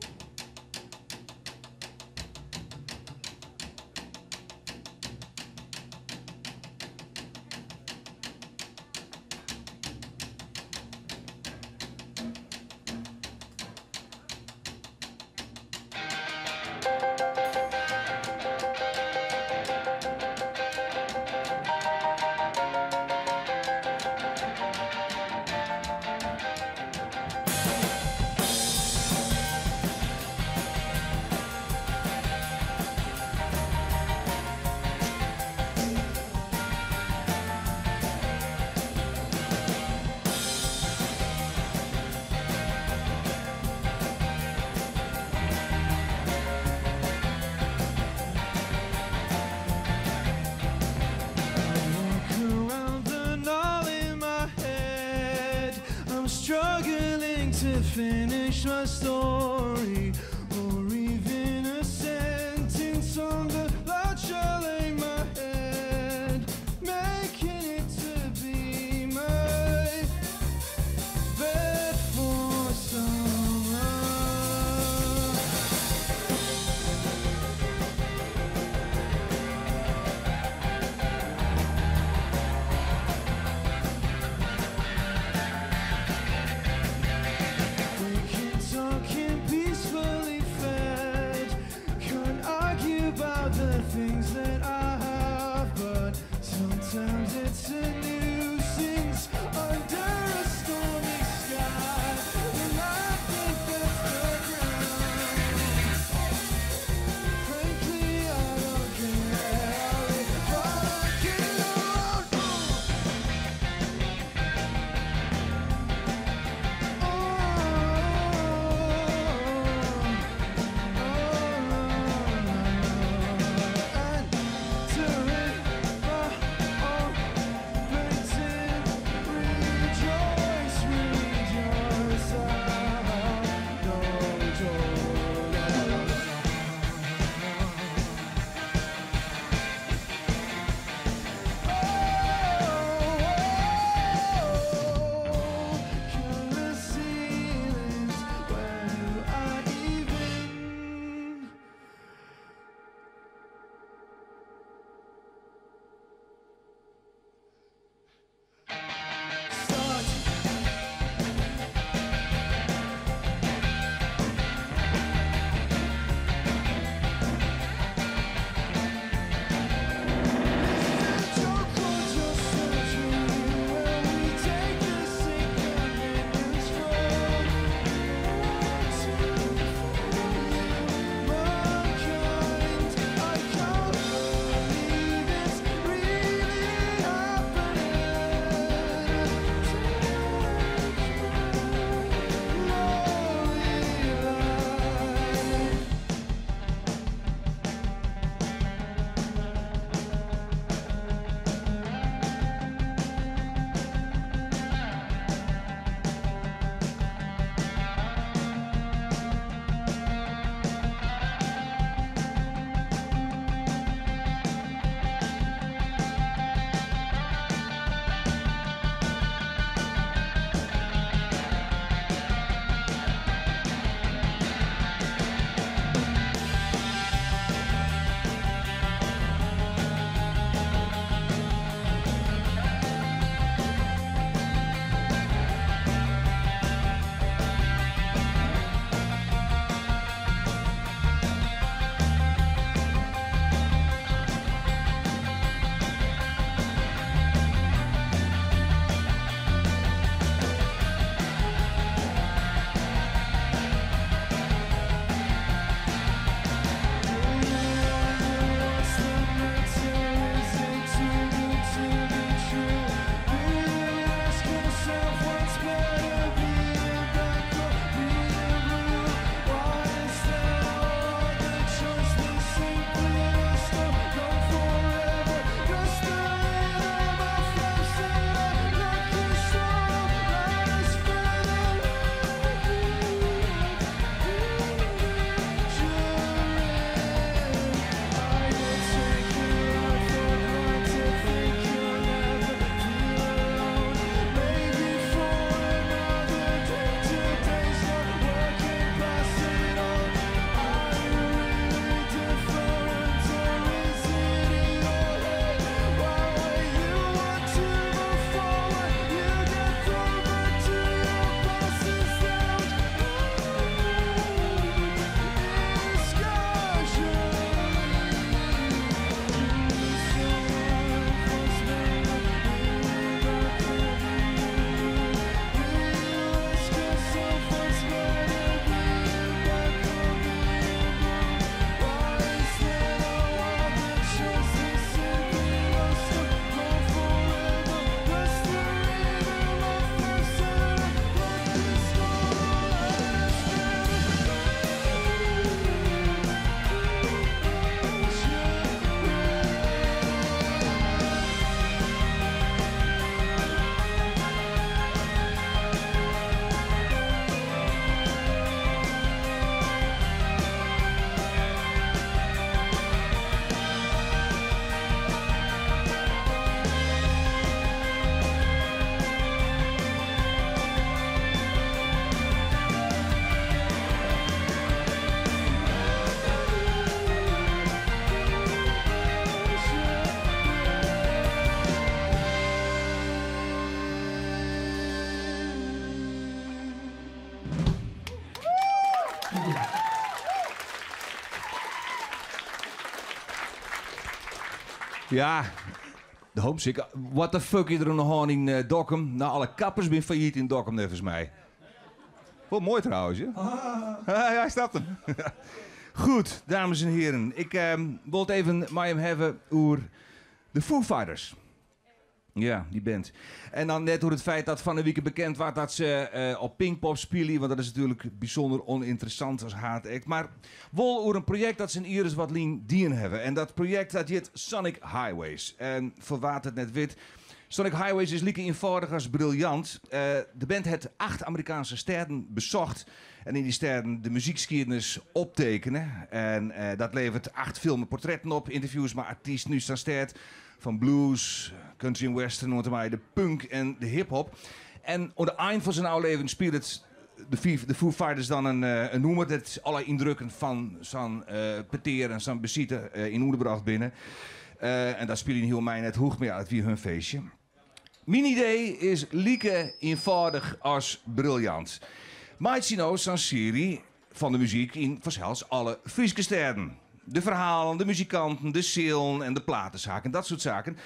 Struggling to finish my story, or even a sentence on the loud shall lay my head, making it to be my bed for summer. We keep talking Ja, de Homesick. What the fuck is der oan de hân yn eh, Dokkum? Nou, alle kappers binne fallyt yn Dokkum, neffens my. Wel moai trouwens, hè? Ja, hij snapt hem. Goed, dames en heren. Ik ehm, wil het even mei jim hawwe oer de Foo Fighters. Ja, die band. En dan net oer it feit dat fan 'e wike bekend waard dat se eh, op Pinkpop spylje, want dat is natuerlik bysûnder ûnynteressant as haadact. Mar wol oer in projekt dat se in jier as wat lyn dien hawwe. En dat projekt dat hjit Sonic Highways. En foar wa't it net wit, Sonic Highways is like ienfâldich as briljant. Eh, de band hat acht Amerikaanske stêden besocht en yn dy stêden de muzykskiednis optekene. En eh, dat leveret acht filme portretten op, ynterviews mei artysten út sa'n stêd. Fan blues, country en western oant en mei de punk en de hiphop. En oan de ein fan sa'n ôflevering spilet de, de Foo Fighters dan in, eh, in nûmer dêr't alle yndrukken fan sa'n eh, petear en sa'n besite eh, yn ûnderbrocht binne. En dat spyljen hiel my net hoecht, mar ja, it wie hun feestje. Myn idee is like ienfâldich as briljant. Meitsje no sa'n searje fan de muzyk yn fansels alle Fryske stêden. De ferhalen, de muzikanten, de sealen en de platesaken, dat soart saken.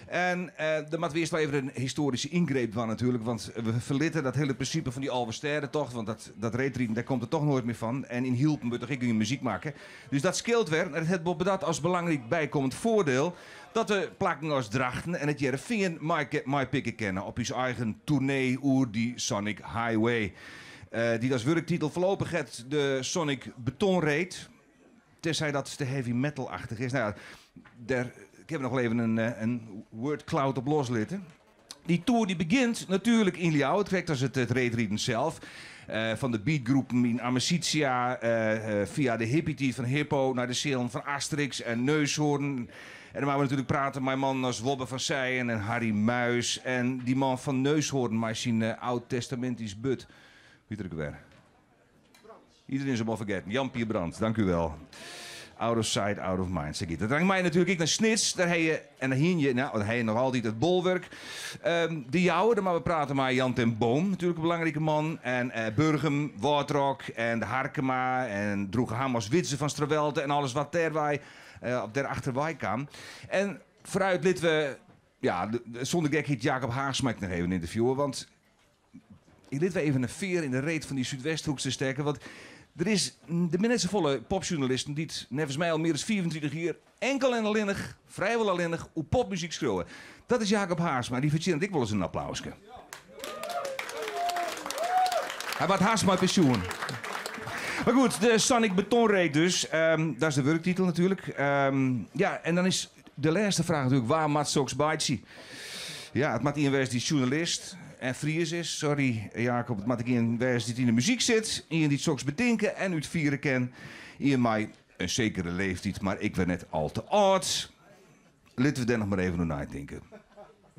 En eh, der moat earst wol even in histoaryske yngreep dwaan natuerlik, want we ferlitte dat hiele prinsipe fan dy Alvestêdetocht, want dat, dat reedriden, dêr komt it toch noait mear fan. En yn Hylpen wurdt toch ek gjin muzyk makke. Dus dat skeelt wer. En it hat boppedat as belangryk bykommend foardiel dat we plakken as Drachten en it Hearrenfean meipikke kinne op ús eigen toernee oer dy Sonic Highway. Eh, dy't as wurktitel foarlopich hat de Sonic Betonreed. Tenzij dat te heavy metal-achtich is. Nou ja, dêr kinne we noch wol even in, eh, in wordcloud op loslitte. Dy toer dy begjint natuerlik yn Ljouwert, krekt as it, it reedriden sels. Eh, fan de beatgroepen yn Amicitia, fia de hippietiid fan Hippo nei de sealen fan Asterix en Neushoorn. En dan moatte we natuerlik prate mei mannen as Wobbe van Seijen en Harry Muis. En dy man fan Neushoorn mei syn uh, oud-testamintysk burd. Wie er ek wer? Iedereen is hem al fergetten. Jan-Pier Brands, dank u wel. Out of sight, out of mind. Sa giet it. Dan mei natuerlik ek nei Snits. Dêr ha je, en dan hiene je, nou, dan ha je noch altyd it Bolwerk. Um, de Jouwer, dêr moatte we prate mei Jan ten Boom, natuerlik in belangrike man. En uh, Burgum, Wâldrock en de Harkema en Droegeham as Widze van Strawelte en alles wat dêrwei, uh, op dêr achterwei kaam. En foarút litte we, ja, sûnder gekheid Jacob Haagsma noch even ynterviewe, want ik lit wer even in fear yn de reet fan dy Súdwesthoekster stekke, want der is der binne net safolle popsjoernalisten dy't neffens my al mear as 35 jier enkel en allinnich, frijwol allinnich, oer popmuzyk skriuwe. Dat is Jacob Haarsma, dy fertsjinnet ek wolris in applauske. Hy waard hast mei pensjoen. Mar goed, de Sonic Betonreed dus. Um, dat is de wurktitel natuerlik. Um, ja, en dan is de lêste fraach natuerlik, wa moat soks meitsje? Ja, it moat ien wêze dy't sjoernalist en Fries is. Sorry, Jacob, it moat ek ien wêze dy't yn de muzyk sit. Ien dy't soks betinke en útfiere kin. Ien mei in sekere leeftiid, mar ek wer net al te âld. Litte we dêr noch mar even oer neitinke.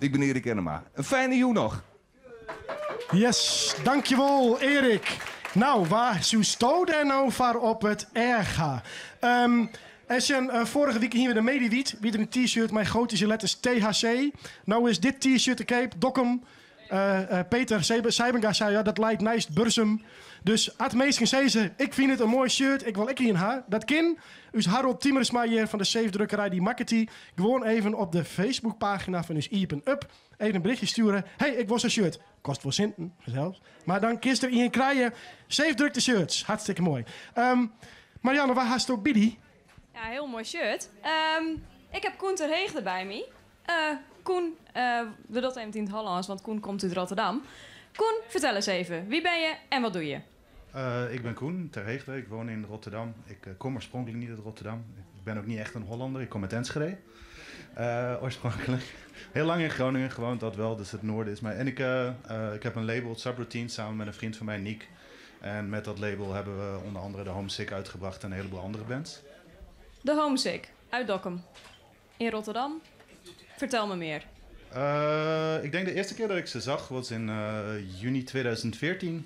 Ik bin Eric Ennema. In fijne jûn noch. Yes, dankjewol Erik. Nou, wa soesto dêr no foar op it each ha? Um, en sjen, uh, foarige wike hiene we de Mediwiet, wie der in t-shirt mei goatyske letters THC. No is dit t-shirt te keap, Dokkum. Uh, uh, Peter Sijbenga sei, ja, dat leit neist Bursum. Dus at minsken sizze, ik fyn it in moai shirt, ik wol ek ien ha. Dat kin. Us Harold Tiemersma hjir fan de Safe-drukkerij, dy makket dy. Gewoan even op de Facebookpagina fan ús Iepen Up even in berichtje stjoere. Hey, ik wol sa'n shirt. Kostet wol sinten, fansels. Mar dan kinst der ien krije. Safe drukte shirts. Hartstikke moai. Um, Marianne, wa hasto by dy? Ja, heel moai shirt. Um, ik ha Koen ter Heegde by my. Uh, Koen, uh, we dogge even yn it Hollânsk, want Koen komt út Rotterdam. Koen, fertel ris even. Wa binne je en wat dogge je? Uh, ik ben Koen ter Heegde, ik woon in Rotterdam. Ik uh, kom oorspronkelijk niet uit Rotterdam. Ik ben ook niet echt een Hollander, ik kom uit Enschede. Uh, oorspronkelijk. Heel lang in Groningen gewoond, dat wel, dus het noorden is mij. En ik, ik heb een label, Subroutine, samen met een vriend van mij, Niek. En met dat label hebben we onder andere de Homesick uitgebracht en een heleboel andere bands. De Homesick, uit Dokkum. In Rotterdam. Fertel my mear. Uh, ik denk de eerste keer dat ik ze zag was in uh, juni 2014.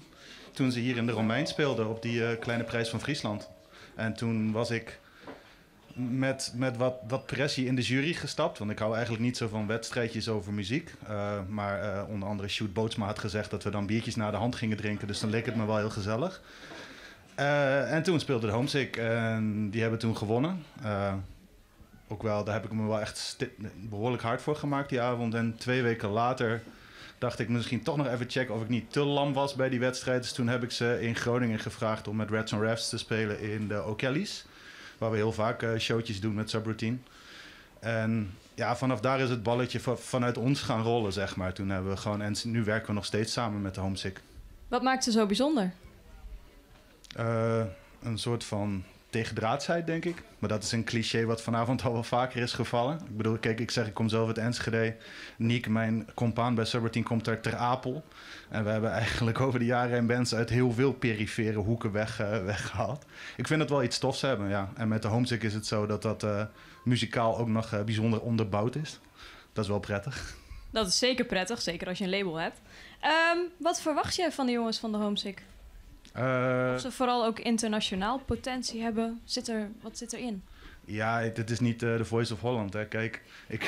Toen ze hier in de Romein speelden op die uh, kleine prijs van Friesland. En toen was ik met, met wat, wat pressie in de jury gestapt. Want ik hou eigenlijk niet zo van wedstrijdjes over muziek. Uh, maar uh, onder andere Sjoerd Bootsma had gezegd dat we dan biertjes na de hand gingen drinken. Dus dan leek het me wel heel gezellig. Uh, en toen speelde de Homesick en die hebben toen gewonnen. ook wel, daar heb ik me wel echt behoorlijk hard voor gemaakt die avond. En 2 weken later dacht ik misschien toch nog even checken of ik niet te lam was bij die wedstrijd. Dus toen heb ik ze in Groningen gevraagd om met Rats on Rafts te spelen in de O'Kelly's. Waar we heel vaak showtjes doen met Subroutine. En ja, vanaf daar is het balletje vanuit ons gaan rollen, zeg maar. Toen hebben we gewoon, en nu werken we nog steeds samen met de Homesick. Wat maakt ze zo bijzonder? Een soort van tegendraadsheid, denk ik. Maar dat is een cliché wat vanavond al wel vaker is gevallen. Ik bedoel, kijk, ik zeg, ik kom zelf uit Enschede. Niek, mijn compaan bij Subroutine, komt uit Ter Apel. En we hebben eigenlijk over de jaren heen bands uit heel veel perifere hoeken weggehaald. Ik vind het wel iets tofs hebben, ja. En met de Homesick is het zo dat dat muzikaal ook nog bijzonder onderbouwd is. Dat is wel prettig. Dat is zeker prettig, zeker als je een label hebt. Wat verwacht jij van de jongens van de Homesick? Of ze vooral ook internationaal potentie hebben? Wat zit erin? Ja, het is niet de Voice of Holland. Hè. Kijk, ik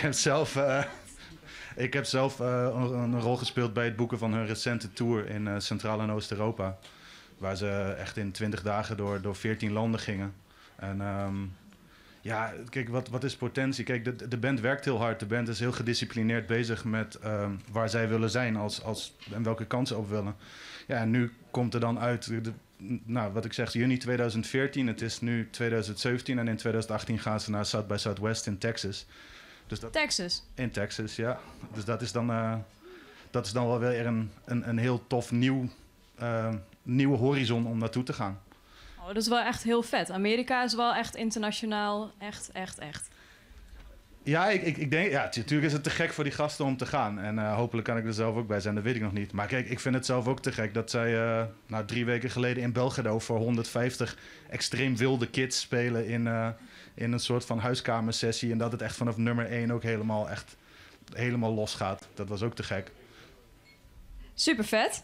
heb zelf een rol gespeeld bij het boeken van hun recente tour in Centraal- en Oost-Europa. Waar ze echt in 20 dagen door 14 landen gingen. En ja, kijk, wat is potentie? Kijk, de band werkt heel hard. De band is heel gedisciplineerd bezig met waar zij willen zijn en welke kansen op willen. Ja, en nu komt er dan uit, nou, wat ik zeg, juni 2014. Het is nu 2017 en in 2018 gaan ze naar South by Southwest in Texas. Dus dat, Texas? In Texas, ja. Dus dat is dan wel weer een heel tof nieuwe horizon om naartoe te gaan. Oh, dat is wel echt heel vet. Amerika is wel echt internationaal. Echt, echt, echt. Ja, ik denk, ja, natuurlijk is het te gek voor die gasten om te gaan. En hopelijk kan ik er zelf ook bij zijn, dat weet ik nog niet. Maar kijk, ik vind het zelf ook te gek dat zij nou, 3 weken geleden in Belgrado voor 150 extreem wilde kids spelen in een soort van huiskamersessie. En dat het echt vanaf nummer 1 ook helemaal, echt, helemaal los gaat. Dat was ook te gek. Super vet.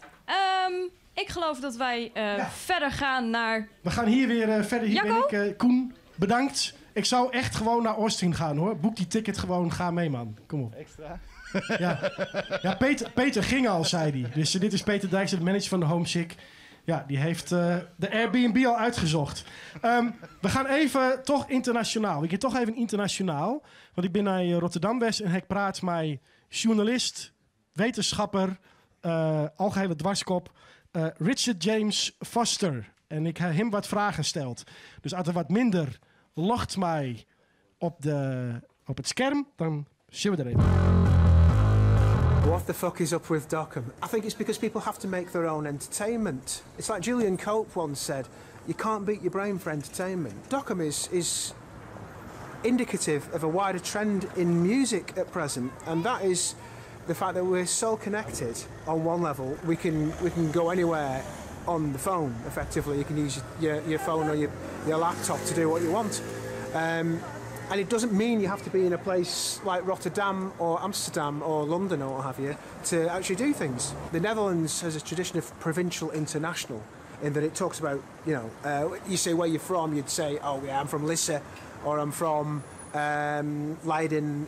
Ik geloof dat wij verder gaan naar. We gaan hier weer verder. Hier Jacco? ben ik. Koen, bedankt. Ik zou echt gewoon naar Austin gaan, hoor. Boek die ticket gewoon. Ga mee, man. Kom op. Extra? Ja, Peter ging al, zei hij. Dus dit is Peter Dijkstra, de manager van de Homesick. Ja, die heeft de Airbnb al uitgezocht. We gaan even toch internationaal. Ik ga toch even internationaal. Want ik ben naar Rotterdam West en ik praat met journalist, wetenschapper, algehele dwarskop, Richard James Foster. En ik heb hem wat vragen gesteld. Dus als er wat minder locht mij op het scherm, dan zien we er even. What the fuck is up with Dokkum? I think it's because people have to make their own entertainment. It's like Julian Cope once said, you can't beat your brain for entertainment. Dokkum is indicative of a wider trend in music at present, and that is the fact that we're so connected on one level. We can go anywhere on the phone, effectively. You can use your phone or your laptop to do what you want. And it doesn't mean you have to be in a place like Rotterdam or Amsterdam or London or what have you to actually do things. The Netherlands has a tradition of provincial international in that it talks about, you say where you're from, you'd say, oh yeah, I'm from Lisse or I'm from Leiden.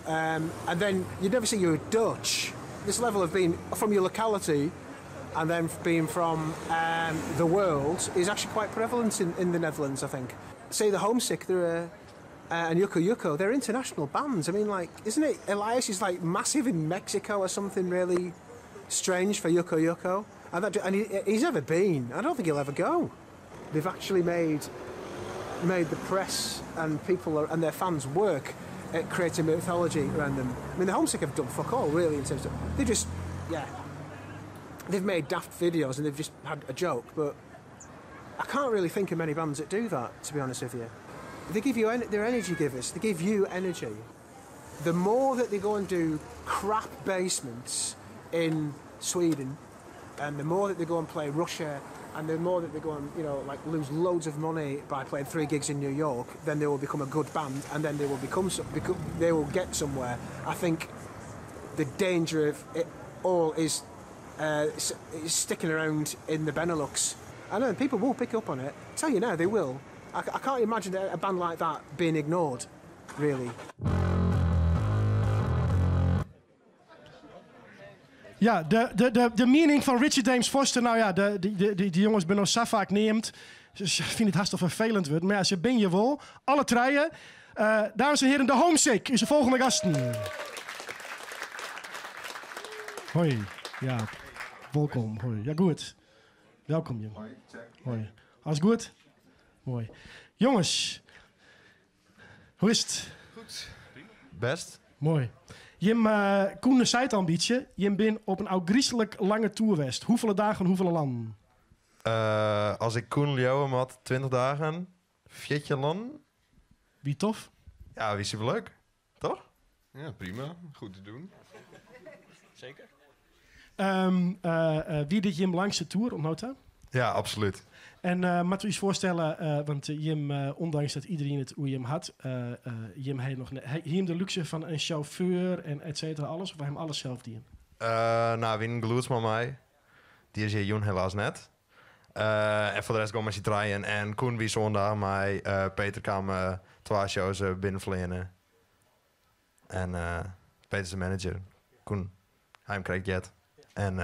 And then you'd never say you're Dutch. This level of being from your locality and then being from the world is actually quite prevalent in the Netherlands, I think. Say the Homesick, they're a, and Yuko Yuko, they're international bands. I mean, like, isn't it? Elias is like massive in Mexico or something really strange for Yuko Yuko. And he's never been. I don't think he'll ever go. They've actually made the press and people and their fans work at creating mythology around them. I mean, the Homesick have done fuck all really in terms of they just, yeah, they've made daft videos and they've just had a joke, but I can't really think of many bands that do that, to be honest with you. They give you they're energy givers. They give you energy. The more that they go and do crap basements in Sweden, and the more that they go and play Russia, and the more that they go and like lose loads of money by playing three gigs in New York, then they will become a good band, and then they will become so, become, they will get somewhere. I think the danger of it all is sticking around in the Benelux. I know people will pick up on it. Tell you now, they will. I can't imagine a band like that being ignored, really. Ja, de meaning van Richard James Foster. Nou ja, die jongens ben nog zo vaak neemt. Ze vinden het hartstikke vervelend wordt. Maar ja, ze ben je wel. Alle treien. Dames en heren, de Homesick is de volgende gasten. Hoi, ja, welkom. Hoi, ja goed. Welkom, Jim. Hoi, check. Hoi. Alles goed? Mooi. Jongens, hoe is het? Goed. Best. Mooi. Jim, Koen zei het al een beetje. Jim bin op een oudgriezelijk lange tour west. Hoeveel dagen, hoeveel landen? Als ik Koen Leeuwen had, 20 dagen. Viertje landen. Wie tof? Ja, wie superleuk. Toch? Ja, prima. Goed te doen. Zeker. Wie dit Jim langste tour ontmoet? Ja, absoluut. En moeten we iets voorstellen, want Jim, ondanks dat iedereen het hoe Jim had, Jim heeft nog hij heeft de luxe van een chauffeur en et cetera, alles, of hij hem alles zelf dien? Nou, Wien Gloedsman mij. Die is hier Joen helaas net. En voor de rest gaan we met draaien. En Koen wie zondag, maar Peter kwam 2 shows binnenvliegen. En Peter is de manager. Koen, hij hem kreeg jet. En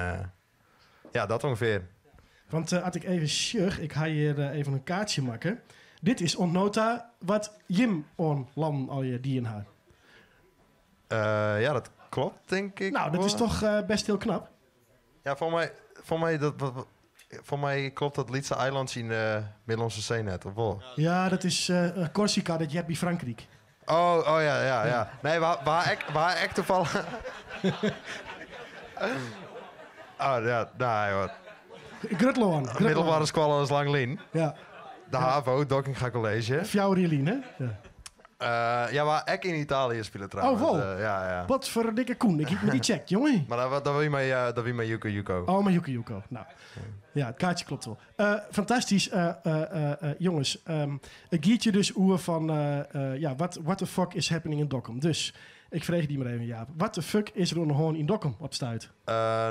ja, dat ongeveer. Want had ik even sjug, ik ga hier even een kaartje maken. Dit is ontnota wat Jim on lam al je die in haar. Ja, dat klopt, denk ik. Nou, dat is wel. toch best heel knap. Ja, voor mij klopt dat Lietse eilandje in de Middellandse Zee net, of wel? Ja, dat is Corsica, dat je hebt bij Frankrijk. Oh, oh ja, ja, ja. Nee, waar ik toevallig... Oh, ja, nou, joh. Grutloan, Grutloan. Middelbare school is lang lien. Ja. De HAVO, Dockinga College. Fjouwerlien, hè? Ja. Ja, maar ik in Italië spelen trouwens. Oh, wow. Ja, ja. Wat voor een dikke koen. Ik heb me die check, jongen. Maar dat wil je met Yuko Yuko. Oh, met Yuko Yuko. Nou, ja, het kaartje klopt wel. Fantastisch, jongens. Het giertje dus oer van, ja, what the fuck is happening in Dokkum? Dus, ik vreeg die maar even, Jaap. What the fuck is er gewoon in Dokkum op stuit?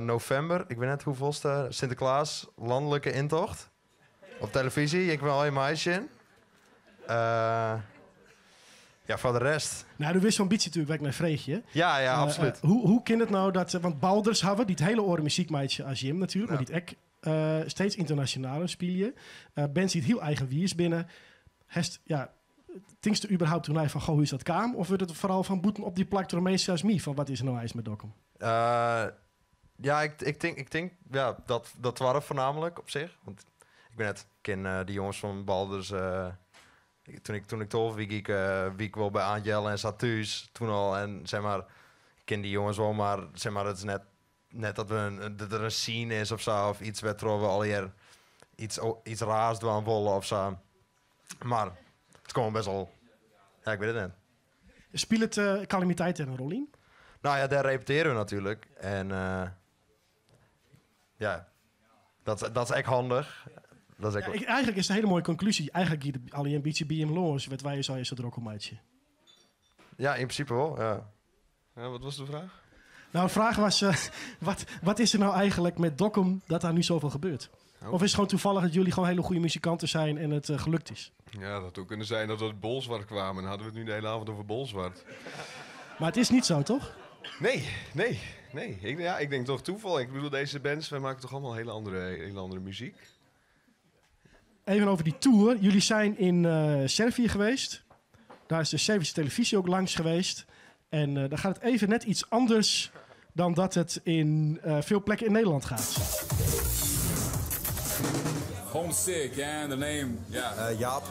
November, ik weet net hoeveelste. Sinterklaas, landelijke intocht. Op televisie, ik wil al je meisje in. Ja, voor de rest. Nou, er wist zo'n beetje natuurlijk waar ik naar vreeg je. Ja, ja, absoluut. Hoe kan het nou dat... Want Balders hebben die het hele oren muziekmeidje als Jim natuurlijk, maar die het ek steeds internationaler speel je. Bands die het heel eigen wiers binnen. Hest, ja, tinkste überhaupt toen hij van, goh, hoe is dat kaam? Of werd het vooral van boeten op die plak door mensen als mij? Van, wat is er nou eens met Dokkum? Ja, ik denk, ja, dat waren voornamelijk op zich. Want ik ben net, ken die jongens van Balders... Toen ik 12 wie ik wie ik wel bij Angel en zat thuis toen al. En zeg maar, ik ken die jongens wel, maar zeg maar, het is net dat, dat er een scene is of zo. Of iets waar we al hier iets raars doen willen of zo. Maar het komt best wel. Ja, ik weet het niet. Speelt het calamiteit er een rol in? Nou ja, daar repeteren we natuurlijk. En ja, dat is echt handig. Dat is echt Ja, eigenlijk is het een hele mooie conclusie. Eigenlijk hier alle ambitie bij hem los, wat wij zo is het rokkelmeidje. Ja, in principe wel, ja. Ja, wat was de vraag? Nou, de vraag was, wat is er nou eigenlijk met Dokkum dat daar nu zoveel gebeurt? Oh. Of is het gewoon toevallig dat jullie gewoon hele goede muzikanten zijn en het gelukt is? Ja, dat had ook kunnen zijn dat we uit Bolsward kwamen. Dan hadden we het nu de hele avond over Bolsward. Maar het is niet zo, toch? Nee, nee, nee. Ik denk toch toeval. Ik bedoel, deze bands, wij maken toch allemaal hele andere muziek. Even over die tour. Jullie zijn in Servië geweest. Daar is de Servische televisie ook langs geweest. En daar gaat het even net iets anders dan dat het in veel plekken in Nederland gaat. Homesick, yeah, and the name, yeah. Jaap,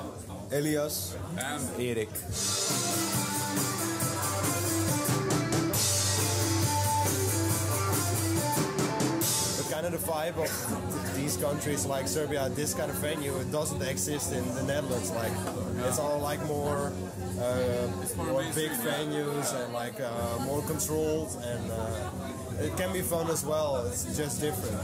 Elias, and Erik. But kind of the vibe of these countries like Serbia, this kind of venue, it doesn't exist in the Netherlands. It's all It's more more big mainstream, yeah. venues and more controlled, and it can be fun as well. It's just different.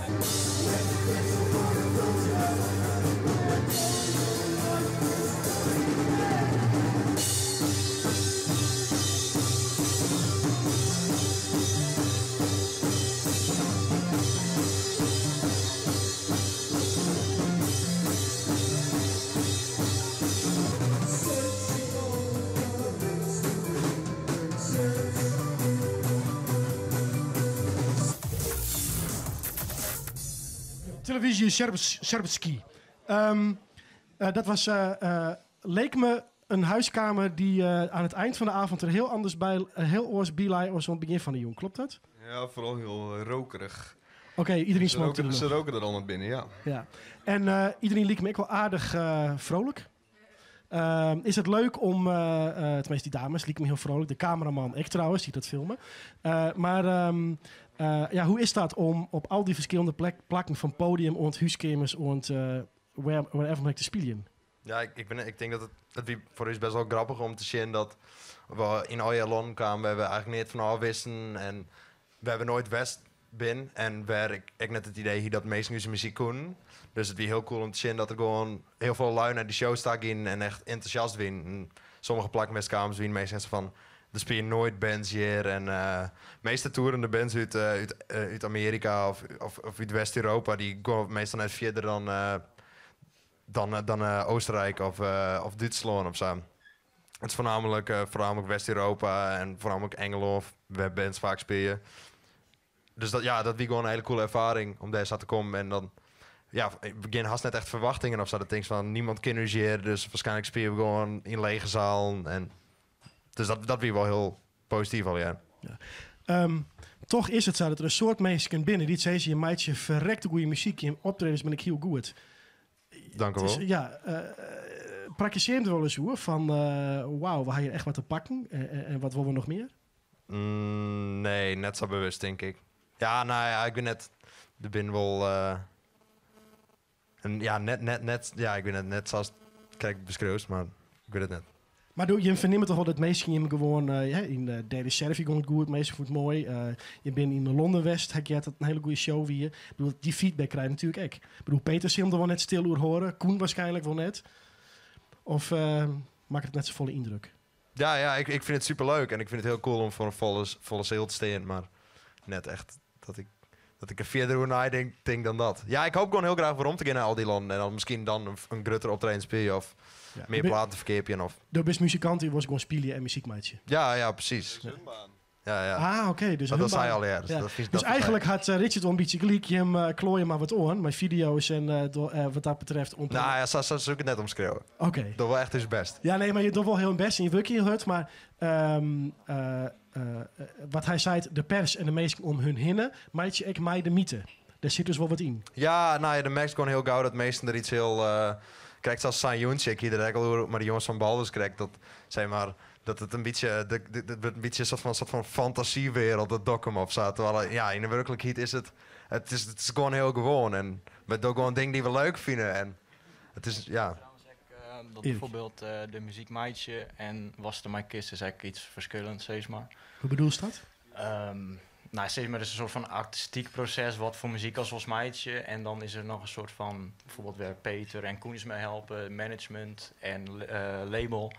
Televisie Serbski. Dat was, leek me een huiskamer die aan het eind van de avond er heel anders bij, heel oors bij lei als aan het begin van de jong. Klopt dat? Ja, vooral heel rokerig. Oké, iedereen Ze smookt roken, er ze nog. roken er allemaal binnen, ja. Ja. En iedereen liep me ook wel aardig vrolijk. Is het leuk om, tenminste die dames liep me heel vrolijk. De cameraman, ik trouwens, die dat filmen. Maar ja, hoe is dat om op al die verschillende plakken van podium, ont huiskamers, ont wherever maar te spelen? Ja, ik denk dat het wie voor ons best wel grappig om te zien dat we in Oyalon kwamen, we hebben eigenlijk niet van af wisten en we hebben nooit West bin en waar ik net het idee hier dat meesten nu zijn muziek kon. Dus het was heel cool om te zien dat er gewoon heel veel lui naar die show staan in en echt enthousiast win. En sommige plakken met kamers win meestal van er spelen nooit bands hier en meeste toerende bands uit Amerika of uit West-Europa die gaan meestal net verder dan Oostenrijk of Duitsland of zo. Het is voornamelijk West-Europa en voornamelijk Engeland, waar bands vaak spelen. Dus dat was gewoon een hele coole ervaring om daar zo te komen. En dan, ja, ik begin had net echt verwachtingen of zo. Dat denk van niemand kent ons hier, dus waarschijnlijk spelen we gewoon in lege zaal. En dus dat was wel heel positief al, ja. Ja. Toch is het zo dat er een soort mensen binnen die zeggen, je meidje verrekte goede muziek, je optredens ben ik heel goed. Dank u Het is, wel. ja, praktiseer het wel eens hoor, van wauw, we hebben hier echt wat te pakken en wat willen we nog meer? Nee, net zo bewust denk ik. Ja, nou ja, ik ben net de bin wel. En ja, net, net, net, ja, ik ben net, net zoals kijk beschreeuwd, maar ik weet het net. Maar doe, je verneemt toch wel dat meestal je hem gewoon ja, in de derde Servië gewoon het goed, meestal voelt mooi. Je bent in de Londen West, heb je dat een hele goede show weer. Ik bedoel, die feedback krijg je natuurlijk ook. Ik bedoel, Peter zal hem er wel net stil oer horen, Koen waarschijnlijk wel net. Of maakt het net zo volle indruk? Ja, ja, ik vind het superleuk en ik vind het heel cool om voor een volle zaal te staan, maar net echt dat ik er verder over nadenk denk dan dat. Ja, ik hoop gewoon heel graag waarom te gaan naar al die landen en dan misschien dan een grotere optreden spelen of meer platen verkeerpje of Door best muzikant die was gewoon spelen en muziekmaatje. Ja, ja, precies. Ja, ja. Ah, oké. Dus dat hun zei baan. al, ja. Dus, Ja. dat vind ik Dus dat eigenlijk had Richard wel een beetje gelijk. Je hem klooien maar wat oren. Met video's en wat dat betreft. Nou ja, zo zou ik het net omschreeuwen. Oké. Dat wel echt is best. Ja, nee, maar je doet wel heel best en je werkt heel hard. Maar wat hij zei, de pers en de meesten om hun hinnen, maatje ik mij de mythe. Daar zit dus wel wat in. Ja, nou ja, de merkt gewoon heel gauw dat meesten er iets heel... krijgt zelfs San Joentje, ik hier de regel, maar de jongens van Balders krijgt dat, zeg maar, dat het een beetje, de, de, de, een beetje een soort van fantasiewereld dat Dokkum op zat. Terwijl, ja, in de werkelijkheid is het is gewoon heel gewoon. En we doen gewoon dingen die we leuk vinden. En het is, ja. Dat bijvoorbeeld de muziek Meidje en Was de My Kiss is eigenlijk iets verschillends, zeg maar. Hoe bedoel je dat? Nou, zeg maar, het is een soort van artistiek proces wat voor muziek als Was Meidje. En dan is er nog een soort van, bijvoorbeeld waar Peter en Koen eens mee helpen, management en label.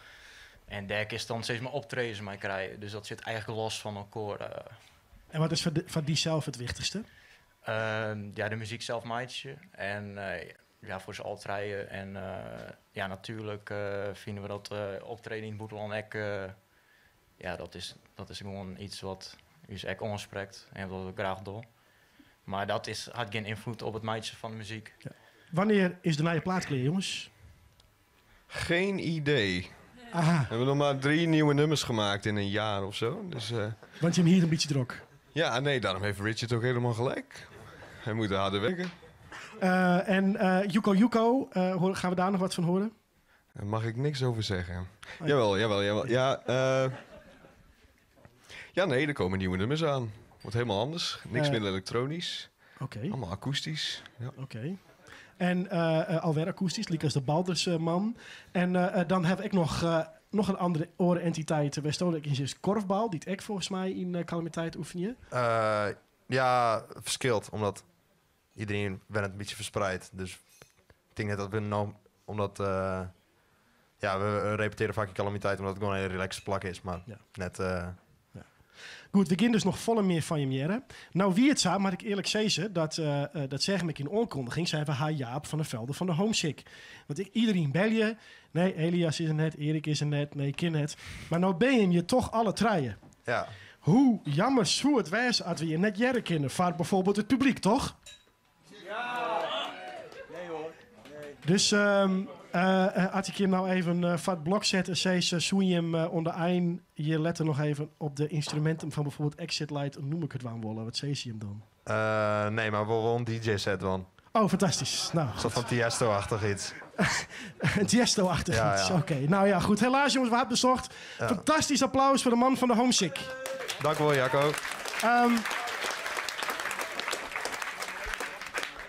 En daar is dan steeds maar optredens mee krijgen. Dus dat zit eigenlijk los van elkaar. En wat is voor die zelf het wichtigste? Ja, de muziek zelf Meidje. En ja, voor z'n altrijen. En ja, natuurlijk vinden we dat optreden in Boeteland ook, ja, dat is gewoon iets wat ons echt aanspreekt en wat we graag doen. Maar dat had geen invloed op het meidje van de muziek. Ja. Wanneer is de nieuwe plaat klaar, jongens? Geen idee. Aha. We hebben nog maar 3 nieuwe nummers gemaakt in een jaar of zo. Dus, Want je hebt hier een beetje druk. Ja, nee, daarom heeft Richard ook helemaal gelijk. Hij moet harder werken. En Yuko Yuko, gaan we daar nog wat van horen? Daar mag ik niks over zeggen. Oh, ja. Jawel, jawel, jawel. Ja, ja, nee, er komen nieuwe nummers aan. Wordt helemaal anders. Niks meer elektronisch. Oké. Allemaal akoestisch. Ja. Oké. En alweer akoestisch, liek als de Baldersman. En dan heb ik nog een andere orenentiteit. Waar ik in is korfbal, die het ik volgens mij in calamiteit oefen je. Ja, verschilt, omdat iedereen werd het een beetje verspreid. Dus ik denk net dat we nou, omdat, ja, we repeteren vaak in calamiteit, omdat het gewoon een hele relaxe plak is. Maar net... Goed, we gaan dus nog volle meer van je meren. Nou, wie het zou, maar ik eerlijk zeggen, dat zeg ik in oorkondiging, zijn we haar Jaap van der Velde van de Homesick. Want ik, iedereen bel je. Nee, Elias is er net, Erik is er net, nee, Kin net. Maar nou ben je hem je toch alle treien. Ja. Hoe jammer zou het wezen als we je net jaren kennen. Vaart bijvoorbeeld het publiek, toch? Ja! Nee hoor. Nee. Dus As ik jim nou even foar it blok set en sis, soe jim oan de ein hjir letter noch even op de ynstruminten fan bijvoorbeeld Exit Light in nûmerke dwaan wolle? Wat sizze jim dan? Nee, mar wol wol in DJ-set dwaan. Oh, fantastysk. Nou, Een soort van Tiesto-achtig iets. Een Tiesto-achtig iets. Oké. Nou ja, goed. Helaas, jongens, we hebben bezocht. Ja. Fantastisch applaus voor de man van de Homesick. Dank u wel, Jacco.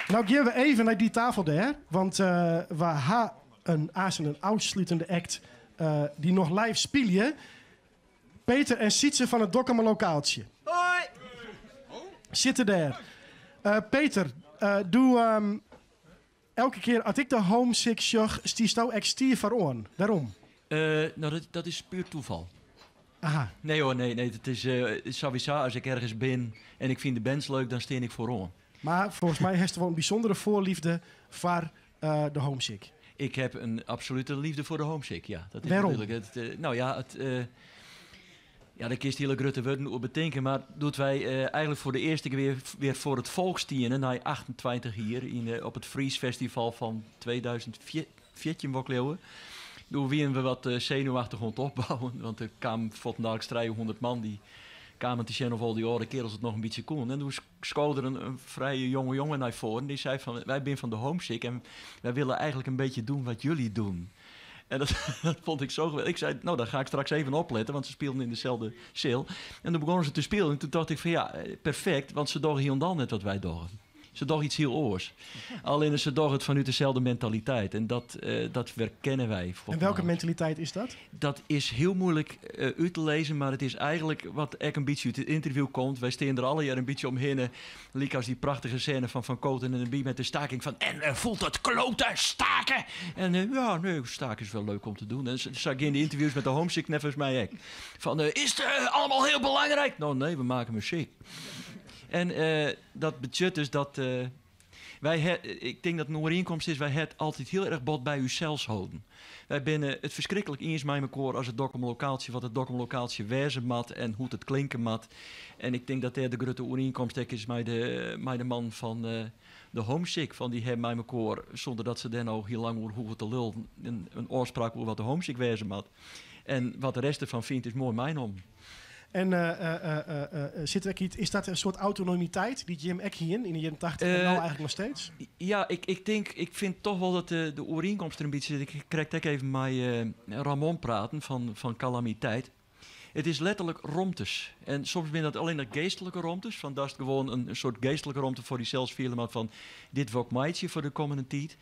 Nou gaan we even naar die tafel daar. Want we ha een aas en een afsluitende act die nog live spelen. Peter en Sietse van het Dokkumer Lokaaltje. Hoi! Zitten daar. Peter, doe elke keer als ik de Homesick zag, stiest jou echt stier voor oren. Waarom? Nou, dat is puur toeval. Aha. Nee hoor, nee, nee. Het is sowieso, als ik ergens ben en ik vind de bands leuk, dan steen ik vooraan. Maar volgens mij heeft er wel een bijzondere voorliefde voor de Homesick. Ik heb een absolute liefde voor de Homesick, ja. Dat is Waarom? natuurlijk het nou ja, het, ja, de kist hele grote woorden op bedenken, maar doet wij eigenlijk voor de eerste keer weer voor het volkstienen, na 28 hier op het Fries Festival van 2014, wou ik leeuwen. Toen wien we wat zenuwachtig aan het opbouwen, want er kwamen vandaag 300 man die kwamen te zien of al die oude kerels het nog een beetje konden. En toen schoot er een vrij jonge jongen naar voren en die zei van, wij zijn van de Homesick en wij willen eigenlijk een beetje doen wat jullie doen. En dat vond ik zo geweldig. Ik zei, nou, daar ga ik straks even opletten, want ze speelden in dezelfde zaal. En toen begonnen ze te spelen en toen dacht ik van, ja, perfect, want ze doen hier en dan net wat wij doen. Ze doen iets heel oors. Alleen ze doen het vanuit dezelfde mentaliteit. En dat herkennen wij. En volgens welke mij. mentaliteit is dat? Dat is heel moeilijk uit te lezen, maar het is eigenlijk wat ik een beetje uit het interview komt. Wij staan er alle jaar een beetje omheen. Liek als die prachtige scène van Van Kooten en de Bie met de staking van... En voelt het kloten, staken! En ja, nee, staken is wel leuk om te doen. En zag ik in de interviews met de Homesick, net volgens mij ook. Van, is het allemaal heel belangrijk? Nou nee, we maken muziek. En dat budget dus dat wij ik denk dat een overeenkomst is, wij het altijd heel erg bot bij uzelf houden. Wij binnen het verschrikkelijk eens met elkaar als het Dokkum lokaaltje, wat het Dokkum lokaaltje wezen mat en hoe het klinken mat. En ik denk dat daar de grote overeenkomst is met de man van de Homesick, van die hebben met elkaar, zonder dat ze daar nou heel lang over hoeven te lullen, een oorspraak over wat de Homesick wezen mat. En wat de rest ervan vindt is mooi mijn om. En zit er iets, is dat een soort autonomiteit die Jim Eck hier in de jaren 80 en nou eigenlijk nog steeds? Ja, ik vind toch wel dat de overeenkomst er een beetje zit. Ik krijg ook even met Ramon praten van Calamiteit. Het is letterlijk romtes. En soms ben dat alleen de geestelijke romtes. Van dat is gewoon een soort geestelijke romte voor die zelfs maar van dit wordt meidje voor de komende tijd.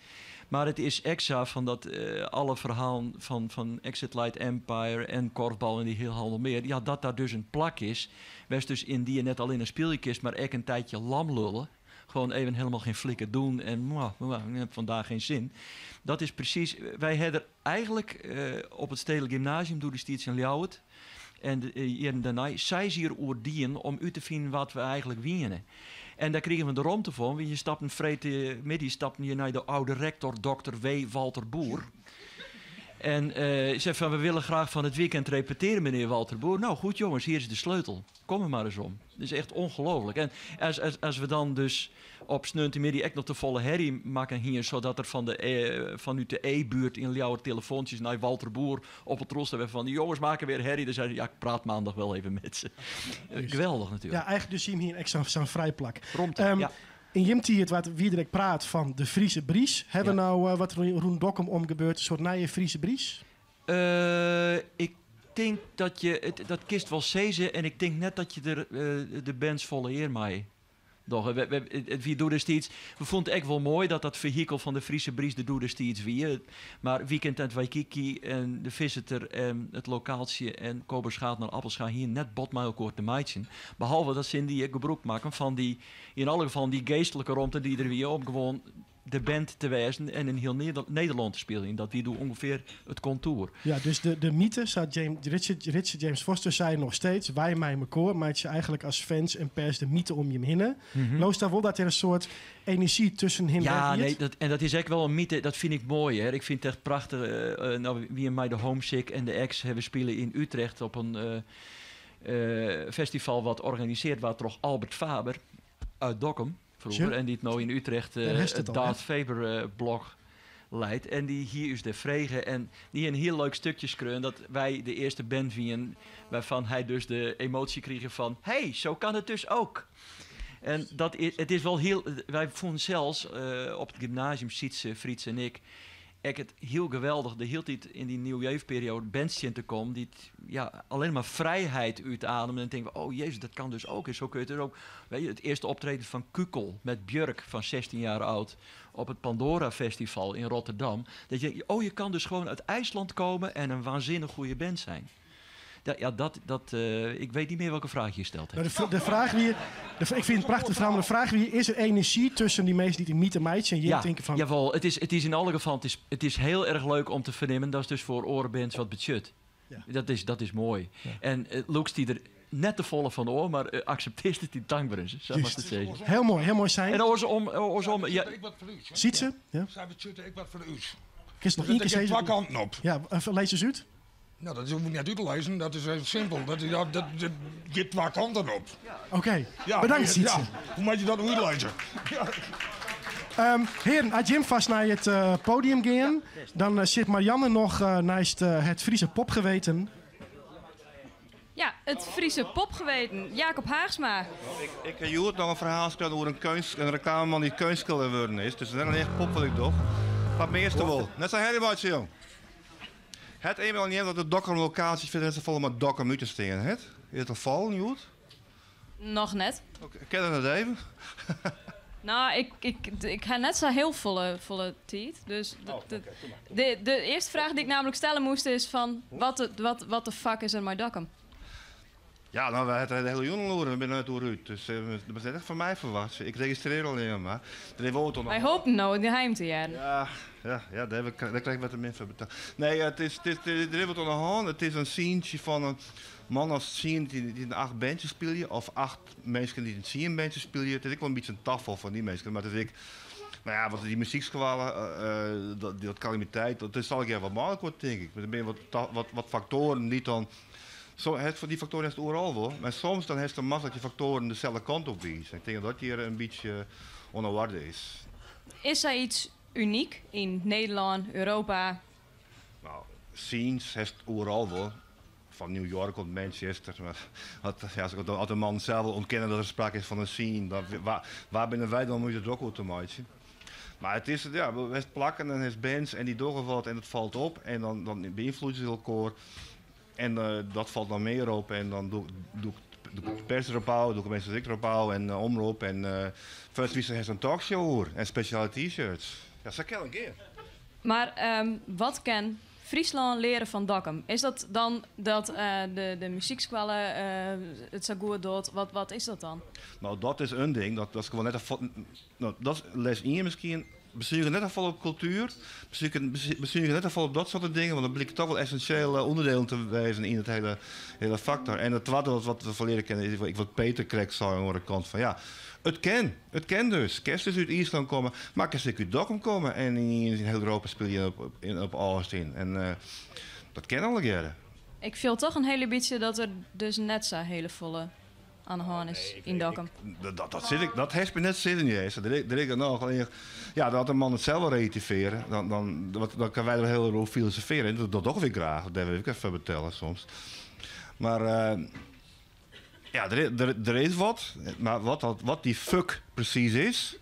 Maar het is extra van dat alle verhalen van Exit Light Empire en korfbal en die heel handel meer. Ja, dat daar dus een plak is. Wees dus in die net alleen een speelkist, maar ook een tijdje lam lullen. Gewoon even helemaal geen flikker doen en mwah, mwah, ik heb vandaag geen zin. Dat is precies... Wij hebben er eigenlijk op het Stedelijk Gymnasium door de Stiets in Ljouwert. En de hier en daarna, zij hier oordien om u te vinden wat we eigenlijk winnen. En daar kregen we de ruimte voor. Want je stapt een vrete midden, stapte je naar de oude rector, dokter W. Walter Boer. En zei van, we willen graag van het weekend repeteren, meneer Walter Boer. Nou goed jongens, hier is de sleutel. Kom er maar eens om. Dat is echt ongelooflijk. En als we dan dus op Sneuntemiddag echt nog de volle herrie maken hier, zodat er vanuit de E-buurt in Ljouwert telefoontjes naar Walter Boer op het roster hebben van, die jongens maken weer herrie. Dan zeiden ze, ja, ik praat maandag wel even met ze. Geweldig natuurlijk. Ja, eigenlijk dus zien we hier echt zo'n vrijplak. Romte, ja. In Jimtiert, waar wie direct praat van de Friese Bries, hebben we nou wat er in Roen Dokkum om gebeurt, een soort nieuwe Friese Bries? Ik denk dat je het, dat kist wel zezen en ik denk net dat je er de bands volle eer mee. Doch, wie doet er steeds? We vonden het echt wel mooi dat dat vehikel van de Friese Bries de doet er steeds weer. Maar Weekend en Waikiki en de Visitor en het lokaaltje en Koberschaat naar Appelscha hier net bot met elkaar te meidje. Behalve dat ze in die gebruik maken van die, in alle geval die geestelijke romte die er weer om gewoon de band te wijzen en in heel Nederland te spelen. En dat wie doen ongeveer het contour. Ja, dus de mythe, zou James, Richard James Foster zei nog steeds, wij, mij, mijn koor, maar het is eigenlijk als fans en pers de mythe om je heen. Loos daar wel dat er een soort energie tussen hen Ja, en nee, en dat is echt wel een mythe. Dat vind ik mooi, hè. Ik vind het echt prachtig. Wie en mij de Homesick en de Ex hebben spelen in Utrecht op een festival wat organiseerd werd door Albert Faber uit Dokkum. Vroeger. En die het nou in Utrecht Daar is het het al, Darth hè? Faber blog leit. En dy hie ús dêr frege en dy hie in hiel leuk stikje skreaun dat wy de earste band wienen wêrfan hy dus de emoasje krige fan hey, zo kan het dus ook. En dat is, it is wol hiel, wy fûnen sels op it gymnasium, Sytse, Fritz en ik, ek it hiel geweldich de hieltyd yn dy Nieuw Jeugdperiode bands tsjin te kommen dy't ja, allinne mar frijheid útademen en tinke, oh jezus, dat kan dus ook. En zo kun je het dus ook. Weet je, het eerste optreden van Kukel met Björk van 16 jaar oud op het Pandora Festival in Rotterdam. Dat je denkt, oh, je kan dus gewoon uit IJsland komen en een waanzinnig goede band zijn. Dat, ja, dat, dat, eh, ik weet niet meer welke vraag je gesteld hebt. Nou, de vraag wie, de, ik vind het prachtig verhaal, maar de vraag wie, is er energie tussen die mensen die het niet meidje en je denken van... Jawel, het is in alle gevallen, het is heel erg leuk om te vernemen. Dat is dus voor orenbands wat budget. Ja. Dat is mooi. En uh, die er net te volle van oor, maar accepteert het die dankbaar is. Zeg maar te zeggen. Heel mooi, heel mooi zijn. En oorsom, oorsom, ja. Ziet ze? Ja. Zij we ik wat voor de us. Kun je nog één keer zeggen? Twee kanten op. Ja, lees eens uit. Nou, dat hoef ik niet uit te lezen. Dat is heel simpel. Dat, ja, dat, dat gaat twee kanten op. Oké, Ja, bedankt ja, Sietse. Hoe moet je dat nou uitlezen? Ja. Heren, als Jim vast naar het podium gaan, dan zit Marianne nog naast het Friese popgeweten. Ja, het Friese popgeweten. Jacob Haagsma. Ik heb hier nog een verhaal geschreven over een, kunst, een reclameman die kunstkiller geworden is. Dus dat is echt pop wat ik doe. Maar meeste wel. Net zijn Harry jong. Het eenmaal niet dat de Dokkum locatie vindt, ze volle maar Dokkum uit te staan, het? Is het al val, niet goed? Nog net. Ik ken het even. Nou, ik ga net zo heel volle tijd. Dus de eerste vraag die ik namelijk stellen moest is van... Wat de fuck is er met Dokkum? Ja, nou, we hebben de hele jongen horen. We zijn uit Oeruut. Dus dat is echt van mij verwacht. Ik registreer alleen maar. Er woont nog. Wij hopen nou het geheim te jaren. Ja, ja, ja daar, daar krijg ik wat de min voor betaald. Nee, het is, er is wat aan de hand. Het is een sceentje van een man als scene die in acht bandjes spelen. Of acht mensen die in scene bandjes spelen. Het is ook wel een beetje een tafel van die mensen. Maar het is ik, nou ja, wat die muziekskwalen, dat calamiteit, dat is al een keer wat makkelijk wordt, denk ik. Maar er zijn wat factoren die dan... Zo, het, voor die factoren is het overal wel. Maar soms dan heeft de massa dat die factoren dezelfde kant op wijzen. Ik denk dat hier een beetje onwaarde is. Is er iets uniek in Nederland, Europa? Nou, scenes heeft overal wel. Van New York tot Manchester. Maar ja, als ik als een man zelf wil ontkennen dat er sprake is van een scene, dan, waar binnen wij dan moet je het ook te maken. Maar het is, ja, het plakken en het bands en die doorgevat en het valt op. En dan beïnvloeden ze elkaar. En dat valt dan meer op. En dan doe ik de pers erop houden, doe ik mensen ik erop houden en omroep. En First Visa heeft een talkshow hoor. En speciale t-shirts. Ja, dat kan een keer. Maar wat kan Friesland leren van Dokkum? Is dat dan dat de muziekskwallen het zo goed doet? Wat is dat dan? Nou, dat is een ding. Dat is gewoon net een nou, dat is les 1 misschien. Bezuinigen net al op cultuur, bezuinigen net al op dat soort dingen, want dat blijkt toch wel essentiële onderdelen te wijzen in het hele factor. En het tweede wat we verleden kennen, is ik wat Peter kreeg zei aan de kant van ja, het kan dus. Kerst is uit Ierland komen, maar kerst is uit Dokkum komen en in heel Europa speel je op Austin. En dat ken alle keren. Ik viel toch een hele beetje dat er dus net zo hele volle aan de hand is in Dokkum. Dat zit ik, dat heeft me net zitten niet eens. Dat ik nog. Alleen, ja, dat een man het zelf wil relativeren, dan kan wij er heel erg over filosoferen. En dat toch weer graag. Dat wil ik even vertellen soms. Maar ja, er is wat. Maar wat die fuck precies is.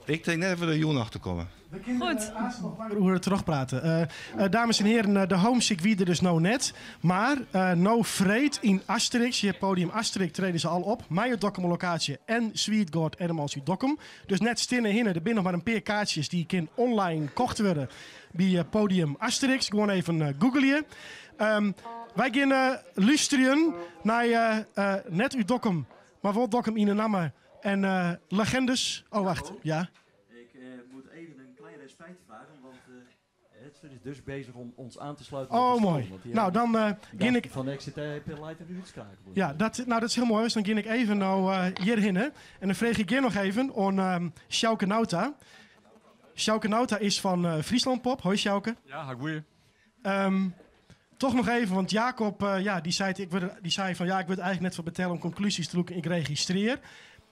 Ik denk net even de joen achter komen. Goed. Nog langer over terugpraten. Dames en heren, de Homesick wie er dus nou net. Maar no vreed in Asterix. Je podium Asterix treden ze al op. Meijer Dokkum locatie en Sweet God Animals uit Dokkum. Dus net stinne hinnen. Er zijn nog maar een paar kaartjes die kan online kocht worden bij podium Asterix. Gewoon even googlen. Wij gaan luisteren naar net uit Dokkum. Maar wel Dokkum in de namen. En legendes. Oh, wacht. Ja. Ik moet even een klein respijt vragen, want het is dus bezig om ons aan te sluiten. Oh, op de mooi. stoel, want die Nou, hebben dan dacht ging ik van de XT Light en Uitskraken. Ja, dat is heel mooi. Dus dan ging ik even nou hierheen. Hè. En dan vreeg ik hier nog even aan Sjouke Nauta. Sjouke Nauta is van Friesland Pop. Hoi Sjouke. Ja, goeie. Toch nog even, want Jacob ja, die zei, die zei van ja, ik wil eigenlijk net van vertellen om conclusies te zoeken. Ik registreer.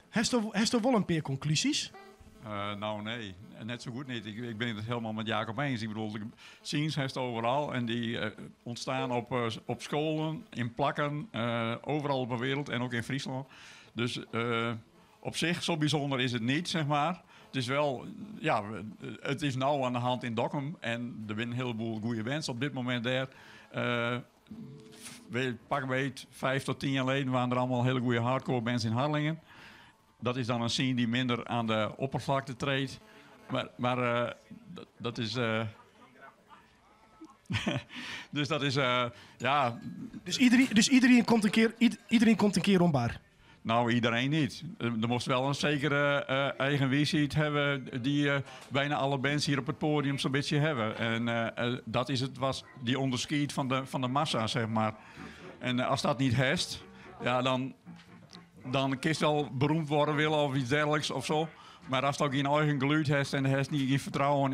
Heeft er wel een paar conclusies? Nou, nee, net zo goed niet. Ik ben het helemaal met Jacob eens. Ik bedoel, de scenes heeft overal en die ontstaan op scholen, in plakken, overal op de wereld en ook in Friesland. Dus op zich, zo bijzonder is het niet, zeg maar. Het is wel, ja, het is nou aan de hand in Dokkum en er zijn een heleboel goede bands op dit moment daar. Pak weet, 5 tot 10 jaar geleden waren er allemaal hele goede hardcore bands in Harlingen. Dat is dan een scene die minder aan de oppervlakte treedt. Maar dat is... dus dat is, ja... Dus iedereen komt een keer om bar? Nou, iedereen niet. Er moest wel een zekere eigen visie hebben die bijna alle bands hier op het podium zo'n beetje hebben. En dat is het was die onderscheidt van de massa, zeg maar. En als dat niet hest, ja, dan kun je wel beroemd worden willen of iets dergelijks of zo. Maar als het ook geen eigen geluid heeft en heeft niet geen vertrouwen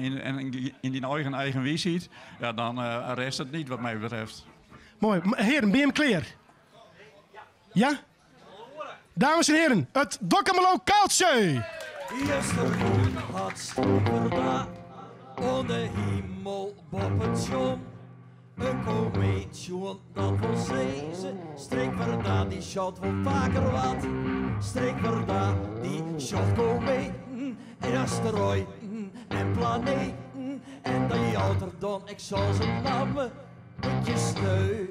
in die eigen visie, ja, dan rest het niet wat mij betreft. Mooi. Heren, ben je hem klaar? Ja? Dames en heren, het Dokkumer Lokaaltje! Eerste had Strikwerda onder de hemel boppetje. Een komeetje, dat wil zeggen. Strikwerda, die shot wel vaker wat. Strikwerda, die shot kometen en asteroïden en planeten. En dan jouwt er dan, ik zal ze namen, beetje sneu.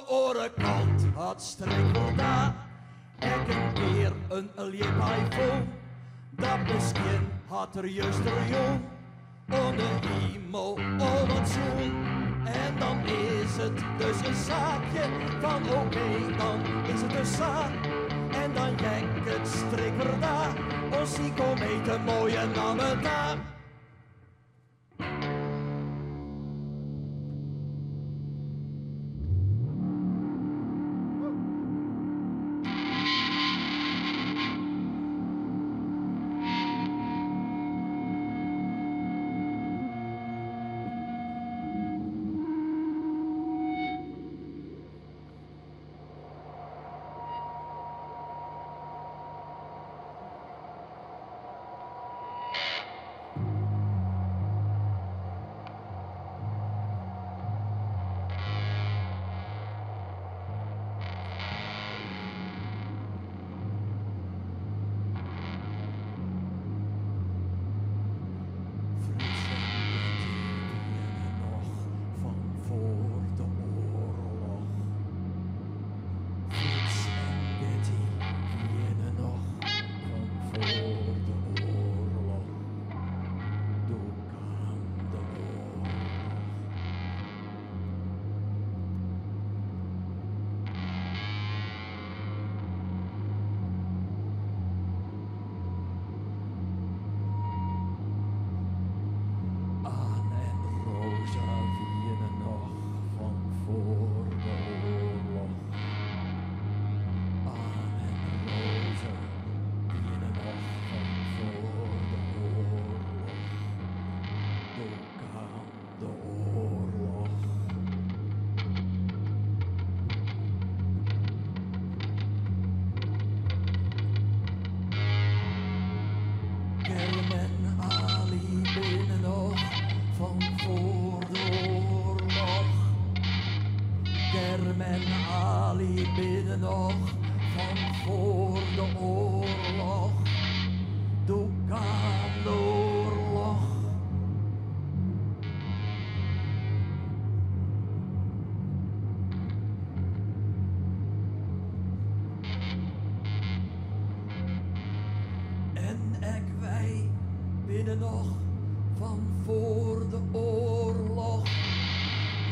Orenkant had Strikwerda ek een keer een liep iPhone. Dat misschien had er juist er jong onder hemel al wat zoen. En dan is het dus een zaakje van oké, dan is het een zaak. En dan jek het Strikwerda, ons die komeet een mooie namen daar. Nog van voor de oorlog.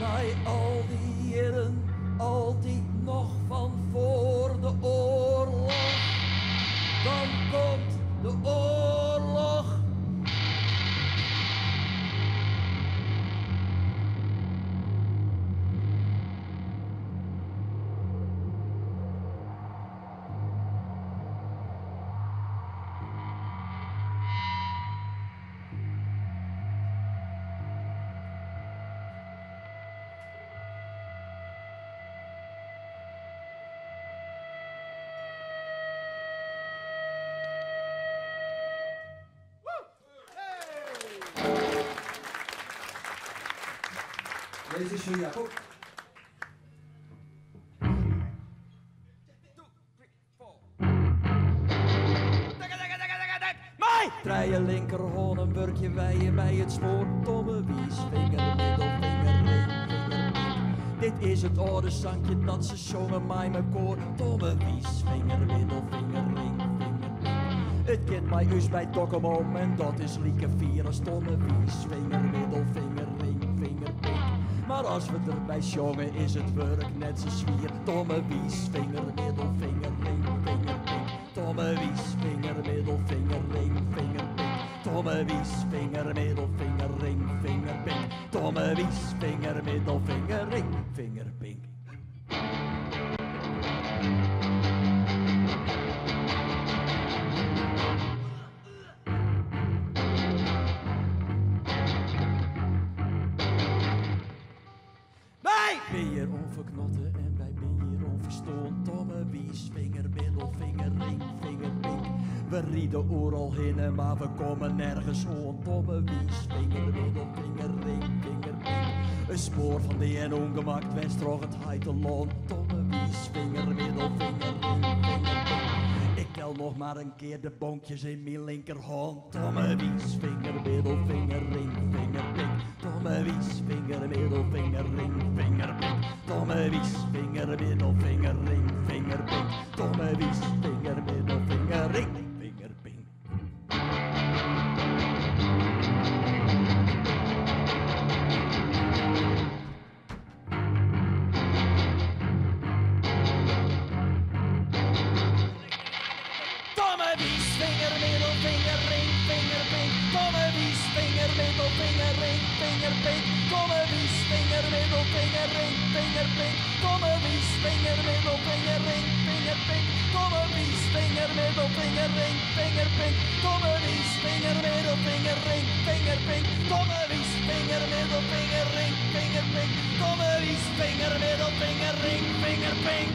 Na al die jaren, altijd nog van voor de oorlog. Dan komt de oorlog. Deze is voor Jacob. Mei! Trije linkerhânnen wurkje wy by it spoar. Tomme, wiisfinger, middelfinger, ringfinger, pink. Dit is it âlde sankje dat se sjonge mei mekoar. Tomme, wiisfinger, middelfinger, ringfinger, pink. It giet mei ús by Dokkum om en dat is like fier as tomme, wiisfinger, middelfinger, ringfinger, pink. Mar as we derby sjonge is it wurk net sa swier. Tomme, wiisfinger, middelfinger, ringfinger, pink. Tomme, wiisfinger, middelfinger, ringfinger, pink. Tomme, wiisfinger, middelfinger, ringfinger, pink. Tomme, wiisfinger, middelfinger, ringfinger, pink. Wy binne hjir om ferknotte en wy binne hjir om ferstoarn. Tomme, wiisfinger, middelfinger, ringfinger, pink. We ride oeral hinne, mar we komme nergens oan. Tomme, wiisfinger, middelfinger, ringfinger, pink. In spoar fan dea en ûngemak dwers troch it heitelân. Tomme, wiisfinger, middelfinger, ringfinger, pink. Ik tel noch mar in kear de bonkjes yn myn linkerhân. Tomme, wiisfinger, middelfinger, ringfinger, pink. Tomme, wiisfinger, middelfinger, ringfinger, pink. Tomme, wiisfinger, middelfinger, ringfinger, pink. Tomme, wiisfinger, middelfinger, ringfinger, pink. Tomme, wiisfinger, middelfinger, ringfinger, pink. Tomme, wiisfinger, middelfinger, ringfinger, pink. Tomme, wiisfinger, middelfinger, ringfinger, pink. Tomme, wiisfinger, middelfinger, ringfinger, pink. Tomme, wiisfinger, middelfinger, ringfinger, pink. Tomme, wiisfinger, middelfinger, ringfinger, pink. Tomme, wiisfinger, middelfinger, ringfinger, pink. Tomme, wiisfinger, middelfinger, ringfinger, pink.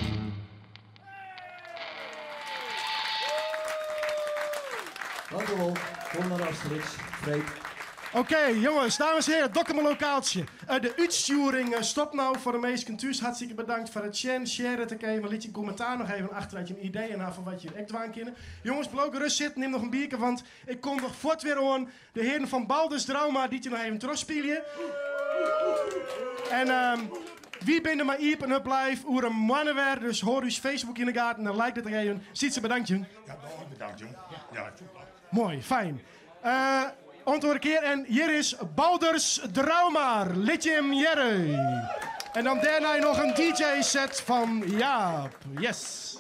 Dank u wel. Kom naar Asterix. Freek. Oké, jongens, dames en heren, Dokkumer Lokaaltsje. De útstjoering stopt nou foar de minsken thús. Hartstikke bedankt foar it sjen. Share it ek even. Lit je kommentaar noch even achter as je in idee ha fan wat je ek dwaan kinne. Jongens, bliuw gerêst sitten, nim noch in bierke, want ik kom noch fuort wer oan. De hearen fan Baldrs Draumar dy't je noch even trochspylje. En wy binne mei Iepen Up Live oer in moanne wer, dus hâld ús Facebook yn de gaten en like dit ek even. Sytse, bedankt jong. Ja, bedankt jong. Ja. Moai, fijn. Oant oare kear en hjir is Baldrs Draumar. Lit jim hearre. En dan dêrnei noch in DJ-set fan Jaap. Yes.